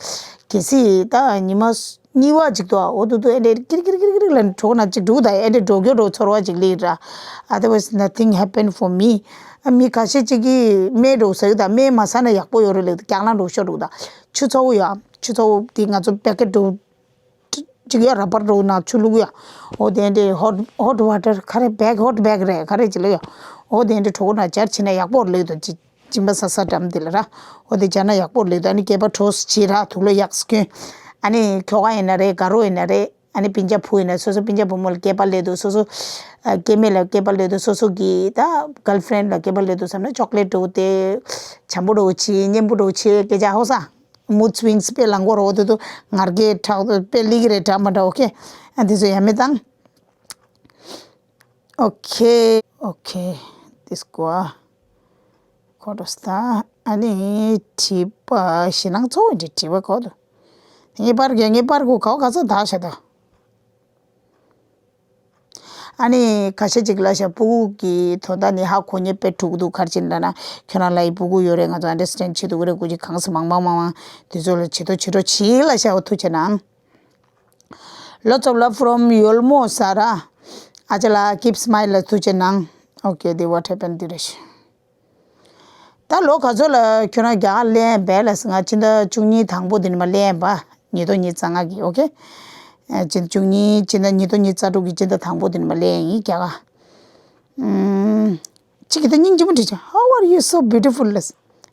གལ་སྲིད་ད་ཉི་མ་གཉིས་པ་ཅིག་ཏུ་འོ་དུ་དུ་ཨེ་འདྲས་ཀིར་ཀིར་ཀིར་ཀིར་ལ་གྲོགས་ན་ཅིག་འགྲུག་ད་ཨེ་འདྲས་འགྲོ་རྒྱུ་འགྲོ་ཚོར་བ་ཅིག་སླེབས་ར། Otherwise nothing happened for me. ཨ་མི་ཁ་ཤས་ཅིག་གིས་སྨན་འགྲོ་ཟེར་གི་ད་སྨན་མ་ཟ་ན་ཡག་པོ་ཡོད་རེད་ལབ་ཀྱང་ལ་འགྲོ་ཤོར་འགྲོ་ད་ཆུ་ཚ་བོ་ཡ་ཆུ་ཚ་བོ་དེ་ང་ཚོ་པེ་ཀེ་ཊི་འགྲོ། ཅིག་ཡ་ར་པར་རོ་ན་ཆུ་བླུག་ཡ། འོ་དེ་འདྲའི་hot hot water ཁ་རེ་བེག་hot bag རེད་ཁ་རེ་ཅི་ལ་ཡ། འོ་དེ་འདྲའི་གྲོགས་ན་སྦྱར་ཕྱིན་ན་ཡག་པོ་ལེགས་དོ་ཅི་སྦྱིན་པ་ས་ས་འགྲམ་དེ་ལ་ར། འོ་དེ་སྦྱར་ན་ཡག་པོ་ལེགས་དོ་ཨ་ནི་སྐེད་པ་གྲོས་བྱེད་ར་དུག་ལོ་ཡག་སྐྱོན། ཨ་ནི་ཁྱོ་ག་ཡིན་ན་རེད་ག་རོ་ཡིན་ན་རེད་ཨ་ནི་སྤུན་ཀྱག་བུ་ཡིན་ན་སོ་སོ་སྤུན་ཀྱག་བུ་མོ་ལ་སྐེད་པ་ལེགས་དོ་སོ་སོ། སྐྱེ་དམན་ལ་སྐེད་པ་ལེགས་དོ་སོ་སོ་གི་ད་girlfriend ལ་སྐེད་པ་ལེགས་དོ་བསམ་ན་ཅོག་ལེ་ཊི་འགྲོ་དེ། བྱམས་པོ་འགྲོ་བྱེད་སྙན་པོ་འགྲོ་བྱེད་སྐད་ཆ་ཧོ་ས། Mood swings དཔེ་ལངས་གོ་རོ་དེ་དུ་ངར་གེ་དྲག་དུ་དཔེ་ལི་གི་རེད་དྲག་མ་དྲག་ཨོ་ཁེ། ཨ་དེ་ཚོ་ཡ་མེད་དང་། ཨོ་ཁེ་ཨོ་ཁེ། དེ་སྐོར་ཁོ་རོ་སྟ་ཨ་ནི་དྲི་བ་ཞེ་ནང་ཚོ་འདི་དྲི་བ་གོ་དུ། ངེས་པར་གེ་ངེས་པར་གོ་གའོ་ག་ཚོད་ད་ཤ་ད། ཨ་ནི་ཁ་ཤས་ཅིག་ལ་ཤ་སྤུ་གུ་གི་དོན་དག་ནི་ཧ་གོ་ཉེ་དཔེ་དྲུག་འདུག་གར་ཅིག་འདྲ་ན་ཁྱོད་རང་ལ་ཡི་སྤུ་གུ་ཡོད་རེད་ང་ཚོ་understand བྱེད་ཐུབ་ཀྱི་རེད་དགོས་ཀྱི་གང་ས་མང་མང་མང་མང་དེ་ཚོ་ལ་བྱེད་ཐོ་བྱེད་རོགས་བྱེད་ལ་ཤ་འོ་ཐུགས་ཆེ་གནང་། Lots of love from ཡོལ་མོ་ས་ར། ཨ་ཅག་ལགས་keep smile ལ་ཐུགས་ཆེ་གནང་། Okay, the what happened དེ་རེད་ཤ། ད་ལོ་ག་ཚོད་ལ་ཁྱོད་རང་རྒྱ་གར་སླེབས་པས་ལ་ང་ཕྱི་ཟླ་བཅུ་གཉིས་དང་པོ་དེ་ནས་མ་སླེབས་པ་ཉིས་སྟོང་ཉི་ཤུ་རྩ་ལྔ་གི་ཨོ་ཁེ། ཕྱི་ཟླ་བཅུ་གཉིས་ཕྱི་ཟླ་ཉིས་སྟོང་ཉི་ཤུ་རྩ་དྲུག་གི་ཕྱི་ཟླ་དང་པོ་དེ་ནས་མ་སླེབས་ཡིན་རྒྱ་གར། ཨུམ། གཅིག་གིས་ད་སྙིང་རྗེ་མོ་དྲིས་ཀྱང་How are you so beautiful ལས།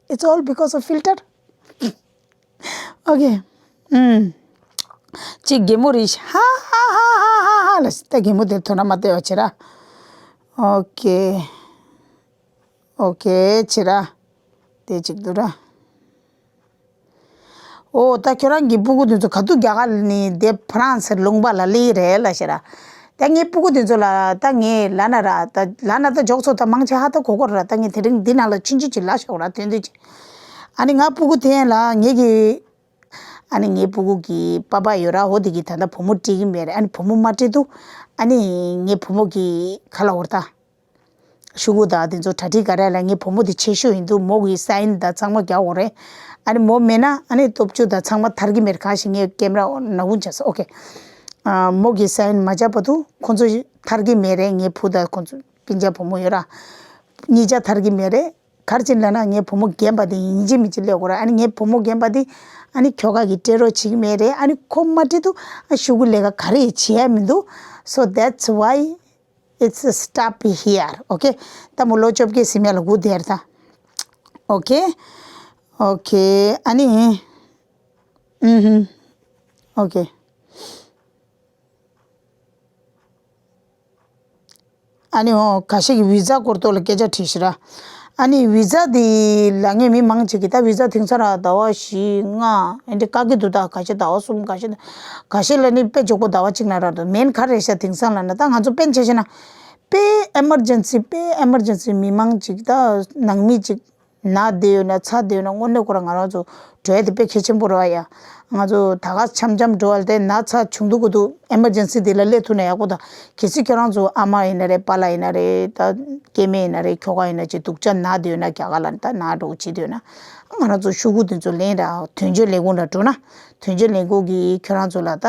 It's all because of filter. ཨོ་ཁེ། ཨུམ། གཅིག་གད་མོ་རིལ་ཧ་ཧ་ཧ་ཧ་ཧ་ལ་ད་གད་མོ་དེ་དོ་ན་མ་བལྟས་པ་བྱེད་ར། ཨོ་ཁེ། ཨོ་ཁེ་བྱེད་ར། དེ་གཅིག་འདུག་ར། ཨོ་ད་ཁྱོད་རང་གི་སྤུ་གུ་དེ་ཚོ་ག་དུས་རྒྱ་གར་ནས་དེ་ཧྥ་རན་སི་ལུང་པ་ལ་སླེབས་རེད་ལ་ཤེས་ར། ད་ངའི་སྤུ་གུ་དེ་ཚོ་ལ་ད་ངས་ལབ་ན་ར་ད་ལབ་ན་ད་འཇོག་ཚོ་ད་མང་ཆེ་ཧ་ད་གོ་གོ་ར་ད་ངས་དེ་རིང་འདི་ནང་ལ་ཆུང་ཆུང་ཅིག་ལབ་ཤོག་ར་དོན་དུ་ཅིག་ཨ་ནི་ང་སྤུ་གུ་དེ་ལ་ངེད་ཀྱི། ཨ་ནི་ངའི་སྤུ་གུ་གི་པ་པ་ཡོད་ར་ཧོ་དེ་གི་ད་ལྟ་བུ་མོ་སྤྲད་གི་མེད་རེད། ཨ་ནི་བུ་མོ་མ་སྤྲད་དུས་ཨ་ནི་ངའི་བུ་མོ་གི་ཁ་ལ་འོར་ད། ཤུ་གུ་ད་དེ་ཚོ་གྲ་སྒྲིག་ག་རེ་ལ་ངའི་བུ་མོ་དེ་ཆེ་ཤོས་ཡིན་དུས་མོ་གི་སའིན་ད་ཚང་མ་རྒྱག་འོ་རེད། ཨ་ནི་མོ་མེད་ན་ཨ་ནི་སྟོབས་བཅུ་ད་ཚང་མ་ཐར་གི་མེད་རེད། གང་ཞིག་ངའི་ཀེམ་ར་ནག་འུ་འཇགས་སོ་ཨོ་ཁེ། ཨ་མོ་གི་སའིན་མ་བྱས་པ་དུས་ཁོང་ཚོ་ཐར་གི་མེད་རེད། ངའི་བུ་ད་ཁོང་ཚོ་སྤུན་ཀྱག་བུ་མོ་ཡོད་ར། གཉིས་ཆ་ཐར་གི་མེད་རེད། ག་རེ་བྱས་ལབ་ན་ངའི་བུ་མོ་རྒན་པ་དེ་ཡིན་གཅིག་མིན་གཅིག་སླེབས་དགོས་ར། ཨ་ནི་ངའི་བུ་མོ་རྒན་པ་དེ་ཨ་ནི་ཁྱོ་ག་གིས་སྤྲད་རོགས་བྱེད་ཀྱི་མེད་རེད། ཨ་ནི་ཁོ་མ་སྤྲད་དུས་ཨ་ཤོག་གུ་ལས་ཀ་ག་རེ་བྱེད་ཡ་མི་འདུག So that's why it's stop here. Okay. ད་མོ་ལོ་བཅོ་བརྒྱད་ཟིན་མེད་ལ་སྒུག་བསྡད་ད། Okay. Okay. ཨ་ནི། ཨུམ་ཧུམ། Okay. ཨ་ནི་འོ་ཁ་ཤས་ཀྱིས་བི་ཛ་སྐོར་ཐོག་ལ་སྐད་ཆ་དྲིས་ཤག་ར། ཨ་ནི་བི་ཛ་དེ་ལ་ངས་མི་མང་ཆེ་གིས་ད་བི་ཛ་དེང་སང་ར་ཟླ་བ་བཞི་ལྔ་ཨེ་འདྲ་བཀག་གི་འདུག་ད་ཁ་ཤས་ཟླ་བ་གསུམ། ཁ་ཤས་ཁ་ཤས་ལ་ནི་དཔེ་མགྱོགས་པོ་ཟླ་བ་གཅིག་ནང་རག་འདུག་མིན་ག་རེ་ཤག་དེང་སང་ལབ་ན་ད་ང་ཚོ་དཔེ་ཆ་བཞག་ན་དཔེ་ཨེ་མར་ཇེན་སི་དཔེ་ཨེ་མར་ཇེན་སི་མི་མང་ཅིག་ད་ནང་མི་ཅིག་ན་བསྡད་ཡོད་ན་ཚ་བསྡད་ཡོད་ན་དངོས་གནས་ཁོ་རང་ང་རང་ཚོ་འགྲོ་ཡ་དེ་དཔེ་གལ་ཆེན་པོ་རེད་བ་ཡ། ང་ཚོ་ད་ག་འཆམ་འཆམ་འགྲོ་བ་ལ་དེ་ན་ཚ་བྱུང་དུས་ཀོ་དུ་ཨེ་མར་ཇེན་སི་དེ་ལ་སླེབས་ཐུབ་ན་ཡག་པོ་ད། གལ་སྲིད་ཁྱོད་རང་ཚོ་ཨ་མ་ཡིན་ན་རེད། པཱ་ལགས་ཡིན་ན་རེད། ད་སྐྱེ་དམན་ཡིན་ན་རེད། ཁྱོ་ག་ཡིན་ན་ཅིག་སྡུག་ཅག་ན་བསྡད་ཡོད་ན་རྒྱ་གར་ལ་ད་ན་འགྲོ་བྱེད་དུས་ན་ང་རང་ཚོ་ཤོག་གུ་དེ་ཚོ་ལེན་ར་དོན་གཅོད་ལས་ཁུངས་ལ་འགྲོ་ན་དོན་གཅོད་ལས་ཁུངས་ཀྱིས་ཁྱོད་རང་ཚོ་ལ་ད་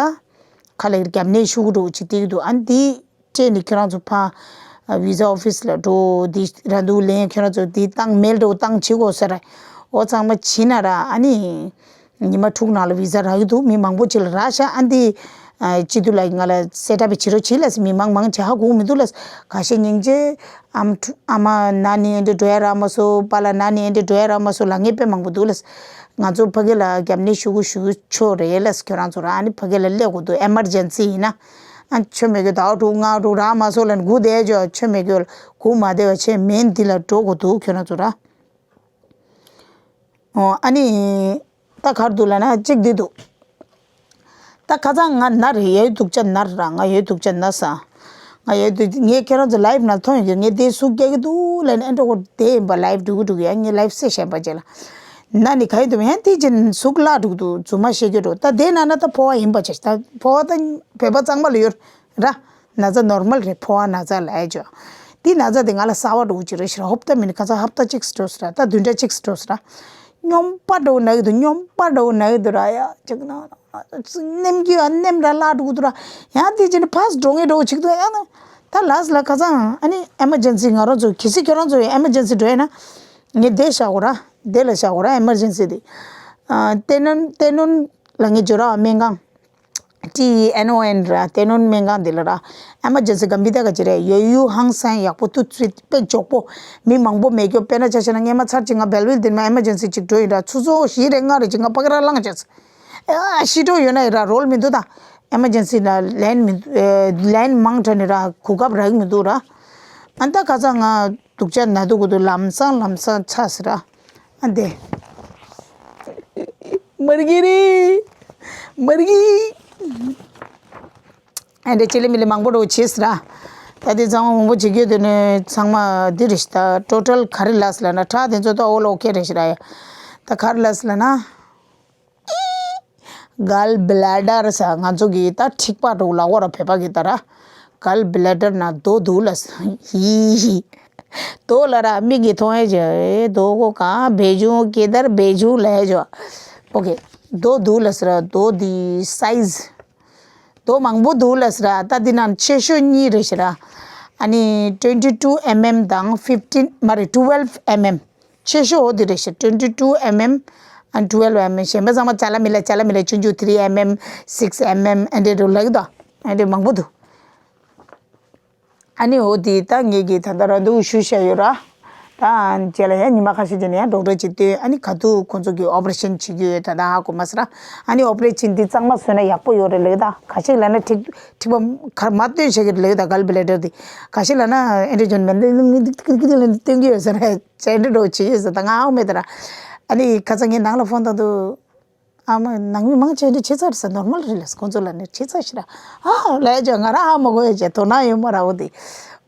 ཁ་ལག་རྒྱབ་ནས་ཤོག་གུ་འགྲོ་བྱེད་དེ་གི་འདུག་ཨ་ནི་དེ་སྤྲད་ནས་ཁྱོད་རང་ཚོ་ཕ་བི་ཟ་ཨོ་ཕིས་ལ་འགྲོ། འདི་ར་འདུག་ལན་ཁྱོད་རང་ཚོ་འདི་བཏང་མེལ་འགྲོ་བཏང་བྱེད་དགོས་ཟེར། འོ་ཚང་མ་བྱིན་ན་ར་ཨ་ནི་ཉི་མ་དྲུག་ནང་ལ་བི་ཟ་རག་གི་འདུག་མི་མང་པོ་ཅིག་ལ་རག་ཤག་ཨ་འདི་སྤྱི་འཐུས་ལ་ང་ལ་གསལ་བསྒྲགས་བྱེད་རོགས་བྱེད་ལ་ཟེར། མི་མང་མང་ཆེ་ཧ་གོ་མི་འདུག་ལ། ཁ་ཤས་སྙིང་རྗེ། ཨམ་ཕྲུ་ཨ་མ་ན་ནི་ཨེ་འདྲ་འགྲོ་ཡ་རག་མ་སོང་། པཱ་ལགས་ན་ནི་ཨེ་འདྲ་འགྲོ་ཡ་རག་མ་སོང་ལབ་མཁན་དཔེ་མང་པོ་འདུག་ལ། ང་ཚོ་ཕ་གི་ལ་རྒྱབ་ནས་ཤོག་གུ་ཞུ་ཆོག་རེད་ལ། ཁྱོད་རང་ཚོ་ར་ཨ་ནི་ཕ་གི་ལ་སླེབས་དགོས་འདུག་ཨེ་མར་ཇེན་སི་ཡིན་ན། ཨ་ཆོ་མེད་གི་ཟླ་བ་དྲུག་ལྔ་དྲུག་རག་མ་སོང་ལ་སྒུག་བསྡད་ཆོག་ཆོ་མེད་གི་སྒུག་མ་བསྡད་པ་བྱས་མིན་འདི་ལ་འགྲོ་དགོས་འདུག་ཁྱོད་རང་ཚོ་ར། ཨོ་ཨ་ནི། ད་ག་རེ་འདུག་ལབ་ན་གཅིག་འདི་འདུག་ད་ཁ་སང་ང་ན་རེད། ཡོད་སྡུག་ཅག་ན་ར། ང་ཡོད་སྡུག་ཅག་ན་ས། ང་ཡོད་སྡུག་ངས་ཁྱེད་རང་ཚོ་ལའིབ་ནང་མཐོང་ཡོད་ཀྱི། ངས་དེ་སུ་སྐྱེ་གི་འདུག་ལབ་ནས་ཨེ་འགྲོ་གོ་དེ་ཡིན་པ་ལའིབ་འགྲོ་གི་འགྲོ་གི་ཡ། ངས་ལའིབ་སེ་བཤད་པ་བྱས་ལ། ན་ནི་ག་ཡོད་འདུག་ཡང་དེ་ཅན་ཟུག་ལ་འགྲོ་གི་འདུག་རྫུན་མ་བཤད་ཀྱི་འགྲོ། ད་དེ་ན་ན་ད་ཕོ་བ་ཡིན་པ་བྱས། ད་ཕོ་བ་ད་བོད་པ་གཙང་མ་ལ་ཡོད་ར། ན་ཚ་ནོར་མལ་རེད། ཕོ་བ་ན་ཚ་ལ་ཡ་ཅོ། དེ་ན་ཚ་དེ་ང་ལ་གསར་བ་འགྲོ་གི་ཅི་རེད་ཤི་ར། ཧོབ་ཏ་མིན་ཁ་ཚ་ཧབ་ཏ་གཅིག་སྤྲོ་སི་ར། ད་བདུན་ཕྲག་གཅིག་སྤྲོ་སི་ར། སྨྱོན་པ་འགྲོ་ན་གི་འདུག་སྨྱོན་པ་འགྲོ་ན་གི་འདུག་ར་ཡ། ཅིག་ན་ནེམ་གི་ཨ་ནེམ་ར་ལ་འགྲོ་གི་འདུག་ར། ཡང་དེ་ཅི་ནི་ཕ་སི་འགྲོ་ངེས་འགྲོ་གི་ཅིག་འདུག་ཡང་ན་ད་ལ་སི་ལ་ཁ་ཚང་ཨ་ནི་ཨེ་མར་ཇེན་སི་ང་རང་ཚོ་གལ་སྲིད་ཁྱོད་རང་ཚོ་ཡང་ཨེ་མར་ཇེན་སི་འགྲོ་ཡ་ན་ངས་དེ་བཞག་གོ་ར། དེ་ལ་བཞག་གོ་ར་ཨེ་མར་ཇེན་སི་དེ། ཨ་ཏེ་ནོན་ཏེ་ནོན་ལ་ངས་འཇོ་ར་སྨན་ཁང་། ཊི་ཨི་ཨེན་ཨོ་ཨེན་ར། ཏེ་ནོན་སྨན་ཁང་འདི་ལ་ར། ཨེ་མར་ཇེན་སི་གམ་བི་ཏ་ག་ཅི་རེད། ཡོད་ཡུ་ཧང་སང་ཡག་པོ་ཏུ་ཚུད་དཔེ་མགྱོགས་པོ། མི་མང་པོ་མེད་སྐྱོ། དཔེར་ན་ཆ་བཞག་ན་སྔས་མ་ཚར་གཅིག་ང་བེལ་ཝིལ་འདིར་མ་ཨེ་མར་ཇེན་སི་གཅིག་འགྲོ་ཡིན་ར། ཆུ་ཚོད་བཞི་རེ་ལྔ་རེ་གཅིག་ང་ཕ་གི་ར་ལངས་བྱས། ཨ་ཤི་འགྲོ་ཡོད་ན་ཡིན་ར་རོལ་མི་འདུག་ད་ཨེ་མར་ཇེན་སི་ལ་ལན་མི་ལན་མང་དྲགས་ནི་ར་གོ་སྐབས་རག་མི་འདུག་ར། ཨ་ད་ཁ་ཚ་ང་སྡུག་ཅག་ན་སྡུག་གོ་འདུག་ལམ་སང་ལམ་སང་ཚ་སི་ར། ཨ་འདི། མར་གི་རི། མར་གི། ཨ་འདི་ཅི་ལི་མི་ལི་མང་པོ་འགྲོ་བྱེད་སི་ར། ད་འདི་ཚང་མ་མང་པོ་བྱེད་རྒྱུ་དེ་ནི་ཚང་མ་འདི་རེད་ཤི། ད་ཊོ་ཊལ་ག་རེ་ལབ་སི་ལབ་ན་ཁྲག་དེ་ཚོ་ད་ཨོལ་ཨོ་ཁེ་རེད་ཤི་ར་ཡ། ད་ག་རེ་ལབ་སི་ལབ་ན། གལ་བྷི་ལེ་ཌར་ཟེར་ང་ཚོ་གི་ད་མཁྲིས་པ་འགྲོ་ལ་འོ་ར་བོད་པ་གི་ད་ར། གལ་བྷི་ལེ་ཌར་ན་རྡོ་འདུག་ལ་ཟེར། ཧི་ཧི། རྡོ་ལ་ར་མིག་གིས་མཐོང་ཡས་ཅི། རྡོ་ཀོ་གང་བེ་ཆུང་ཀེ་དར་བེ་ཆུང་ལས་ཅོ། ཨོ་ཁེ། རྡོ་འདུག་ལ་ཟེར། རྡོ་འདི་སའི་ཛི། རྡོ་མང་པོ་འདུག་ལ་ཟེར། ད་འདི་ནང་ཆེ་ཤོས་གཉིས་རེད་ཤི་ར། ཨ་ནི་twenty two mm དང་fifteen མ་རེད་twelve mm། ཆེ་ཤོས་འོ་དེ་རེད་ཤག twenty two mm and twelve mm། གཞན་པ་ཚང་མ་ཅ་ལག་མི་ལ་ཅ་ལག་མི་ལ་ཆུང་ཆུང་three mm six mm ཨ་འདྲས་འགྲོ་ལགས་དོ། ཨ་འདྲས་མང་པོ་འདུག་ཨ་ནི་འོ་དེ་ད་ངེད་ཀྱིས་ད་ལྟ་ར་འདུག་ཞུ་བྱས་ཡོད་ར། ད་རྗེས་ལ་ཡང་ཉི་མ་ཁ་ཤས་རྗེས་ནས་ཡང་ཌོག་ཊར་ཅིག་སྟོན། ཨ་ནི་ག་དུས་ཁོང་ཚོ་གིས་ཨོ་པ་རེ་ཤན་བྱེད་ཀྱི་ཡོད་ད་ད་ཧ་གོ་མ་སོང་ར། ཨ་ནི་ཨོ་པ་རེ་ཤན་འདི་གཙང་མ་བཟོས་ན་ཡག་པོ་ཡོད་རེད་ལགས་ད། ག་ཞིག་ལབ་ན་མཁྲིས་མཁྲིས་པ་གར་མ་སྟོན་བྱེད་ཀྱི་རེད་ལགས་ད་གལ་བྷི་ལེ་ཌར་འདི། ག་ཞིག་ལབ་ན་ཨེ་འདྲས་བྱུང་མེད་འདི་སྟོན་གྱི་ཡོད་ཟེར་ར། ཅེ་འདྲ་འགྲོ་བྱེད་ཡོད་ཟེར་ད་ང་ཧ་གོ་མེད་ད་ར། ཨ་ནི་ཁ་སང་ངས་ནང་ལ་ཕོན་བཏང་དུས། ཨ་མ་ནང་མི་མང་ཆེ་འདི་ཆེ་ཚར་ས་ནོར་མལ་རེད་ལས་ཁོང་ཚོ་ལ་ནི་ཆེ་ཚར་ཤི་ར། ཨ་ལས་ཅོ་ང་ར་ཧ་མ་གོ་ཡ་ཅེ་དོ་སྣང་ཡོད་མ་ར་འོ་དེ།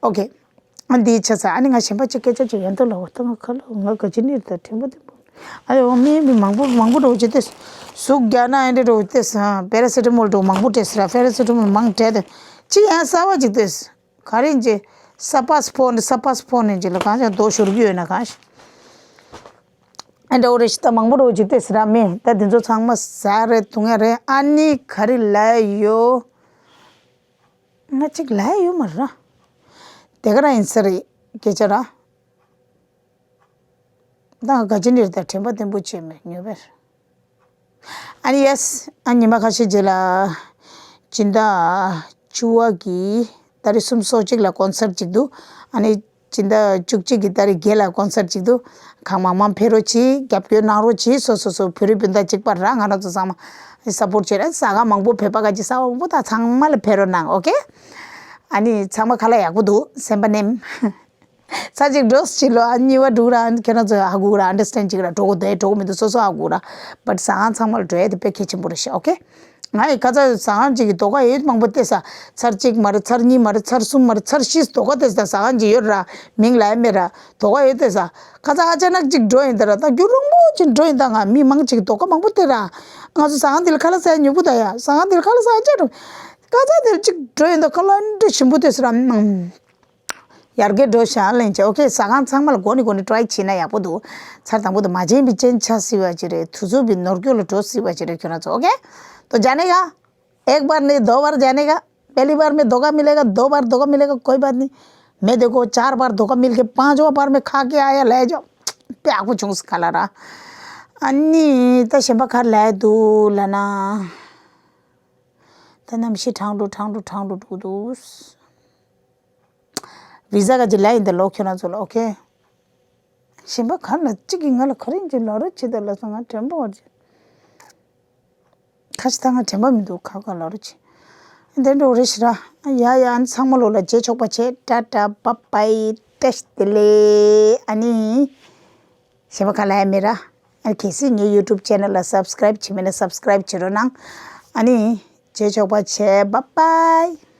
ཨོ་ཁེ། ཨ་འདི་ཆེ་ཚར་ཨ་ནི་ང་གཞན་པ་ཅིག་སྐད་ཆ་ཅིག་ཡོན་ཏོ་ལ་འོ་ད་ང་ཁ་ལོ་ང་ག་ཅི་ནི་རེད་ད་དྲན་པ་དེ་མོ། ཨ་ཡོ་མི་མི་མང་པོ་མང་པོ་འགྲོ་ཅི་ཏེ། ཟུག་རྒྱག་ན་ཨེ་འདྲ་འགྲོ་ཏེ་ས་པེ་ར་སི་ཊ་མོལ་འགྲོ་མང་པོ་སྤྲད་ས་ར་པེ་ར་སི་ཊ་མོལ་མང་སྤྲད་དེ། ཅི་ཡང་གསར་བ་ཅིག་ཏེ། ག་རེ་ཡིན་ཅེ། ས་པ་སི་ཕོན་ས་པ་སི་ཕོན་ཡིན་ཅེ་ལ་གང་ཅང་རྡོ་ཤོར་གི་ཡོད་ན་གང་ཞིག་ཨེ་འདྲ་འོ་རེ་ཞིག་ད་མང་པོ་རོ་ཅིག་ཏེ་སི་ར་མེ་ད་དེ་ཚོ་ཚང་མ་ཟ་རེ་འཐུང་ཡ་རེ་ཨ་ནི་ག་རེ་ལ་ཡོད། ང་ཅིག་ལ་ཡོད་མ་ར། དེ་ག་ར་ཡིན་ས་རེད་སྐད་ཆ་ར། ད་ག་ཅི་འདྲ་ད་དྲན་པ་བརྟན་པོ་བྱས་མེད་ཉོས་པས། ཨ་ནི་ཡེས། ཨ་ཉི་མ་ཁ་ཤས་རྗེས་ལ་སྦྱིན་བདག་བཅུ་བ་གིས་ཏ་རིག་གསུམ་སོ་གཅིག་ལ་ཀོན་སར་གཅིག་འདུག་ཨ་ནི་སྦྱིན་བདག་བཅུ་གཅིག་གིས་ཏ་རིག་བརྒྱད་ལ་ཀོན་སར་གཅིག་འདུག་གང་མང་མང་ཕེབས་རོགས་གྱིས། རྒྱབ་སྐྱོར་གནང་རོགས་གྱིས། སོ་སོ་སོ་བོད་རིགས་སྤུན་ཟླ་གཅིག་པ་ར་ང་རང་ཚོ་ཚང་མ་སཔོར་ཊི་བྱེད་ར། ཟ་ཁང་མང་པོ་བོད་པ་ག་ཅིག་ཟ་བ་མང་པོ་ད་ཚང་མ་ལ་ཕེབས་རོགས་གནང་། ཨོ་ཁེ། ཨ་ནི་ཚང་མ་ཁ་ལག་ཡག་པོ་འདུག་སེམས་པ་ནེམ། ཚར་གཅིག་འགྲོ་ཕྱི་ལོ་ཨ་གཉིས་པ་འགྲོ་ར། ཁྱོད་རང་ཚོ་ཧ་གོ་ར། ཨན་ཌར་སི་ཊེན་ཌ་བྱེད་ཀྱི་ར། འགྲོ་དགོས་དེ་འགྲོ་དགོས་མི་འདུག་སོ་སོ་ཧ་གོ་ར། བཊ་ཟ་ཁང་ཚང་མ་ལ་འགྲོ་ཡ་དེ་དཔེ་གལ་ཆེན་པོ་རེད་ཤག་ཨོ་ཁེ། ང་ཡི་ཁ་ཚ་ཟ་ཁང་གཅིག་གི་དོ་ག་ཡོད་མང་པོ་བལྟས་ས། ཚར་གཅིག་མ་རེད། ཚར་གཉིས་མ་རེད། ཚར་གསུམ་མ་རེད། ཚར་བཞི་དོ་ག་བལྟས་ས། ཟ་ཁང་གཅིག་ཡོད་ར། མིང་ལ་ཡ་མེད་ར། དོ་ག་ཡོད་བལྟས་ས། ཁ་ཚ་ཨ་ཅག་ནག་གཅིག་འགྲོ་ཡིན་ད་ར། ད་རྒྱུ་རོང་པོ་ཅིག་འགྲོ་ཡིན་ད། ང་མི་མང་གཅིག་གི་དོ་ག་མང་པོ་བལྟས་ར། ང་ཚོ་ཟ་ཁང་འདི་ལ་ཁ་ལག་ཟ་ཡ་ཉོ་གི་ད་ཡ། ཟ་ཁང་འདི་ལ་ཁ་ལག་ཟ་ཡ་ཅག་འགྲོ། ཁ་ཚ་འདིར་གཅིག་འགྲོ་ཡིན་ད། ཁ་ལག་འདྲ་ཞིམ་པོ་བལྟས་ས་ར། ཨང་། ཡར་རྒྱས་འགྲོ་ཤག་ལེན་ཆེ། ཨོ་ཁེ། ཟ་ཁང་ཚང་མ་ལ་འགོ་ནས་འགོ་ནས་ཊ་རའི་བྱེད་ན་ཡག་པོ་འདུག་ཚར་དང་པོ་དུ་མ་བྱིན་པའི་ཅན་ཆ་སྲིད་པ་ཅི་རེད། དུས་ཚོད་པའི་ནོར་སྐྱོ་ལ་འགྲོ་སྲིད་པ་ཅི་རེད། ཁྱོད་རང་ཚོ་ཨོ་ཁེ། तो जाने का एक बार नहीं दो बार जाने का पहली बार में धोखा मिलेगा दो बार धोखा मिलेगा कोई बात नहीं मैं देखो चार बार धोखा मिल के पांचवा बार में खा के आया ले जाओ ཡག་པོ་བྱུང་སོང་ཁ་ལག་ར། ཨ་ནི་ད་གཞན་པ་ག་རེ་ལབ་འདུག་ལབ་ན། ད་གནམ་གཤིས་གྲང་དྲོ་གྲང་དྲོ་གྲང་དྲོ་འགྲོ་འདུག་བི་ཟ་ག་ཅི་ལབ་ཡིན་ད་ལོ་ཁྱོད་རང་ཚོ་ལ་ཨོ་ཁེ། གཞན་པ་ག་ལ་གཅིག་གིས་ང་ལ་ག་རེ་ཡིན་གྱི་ལབ་རོགས་བྱེད་ད་ལབ་སོང་། ང་དྲན་པ་བར་གྱི་ཁ་ཅིག་ད་ང་དྲན་པ་མི་འདུག་ཁ་ཁ་ལབ་རོགས་བྱེད། དེ་འདྲ་རེད་ཤི་ར། ཡ་ཡ་ཨ་ནི་ཚང་མ་ལོ་ལ་རྗེས་ཆོག་པ་བྱེད། ཊ་ཊ་བཱའི་བཱའི་བཀྲ་ཤིས་བདེ་ལེགས། ཨ་ནི་གཞན་པ་ག་ལ་ཡ་མེད་ར། ཨ་ནི་གལ་སྲིད་ངའི་ཡུ་ཊུབ་ཅེ་ནལ་ལ་སབ་སི་ཀ་རའིབ་བྱེད་མེད་ན་སབ་སི་ཀ་རའིབ་བྱེད་རོགས་གནང་། ཨ་ནི་རྗེས་ཆོག་པ་བྱེད། བཱའི་བཱའི།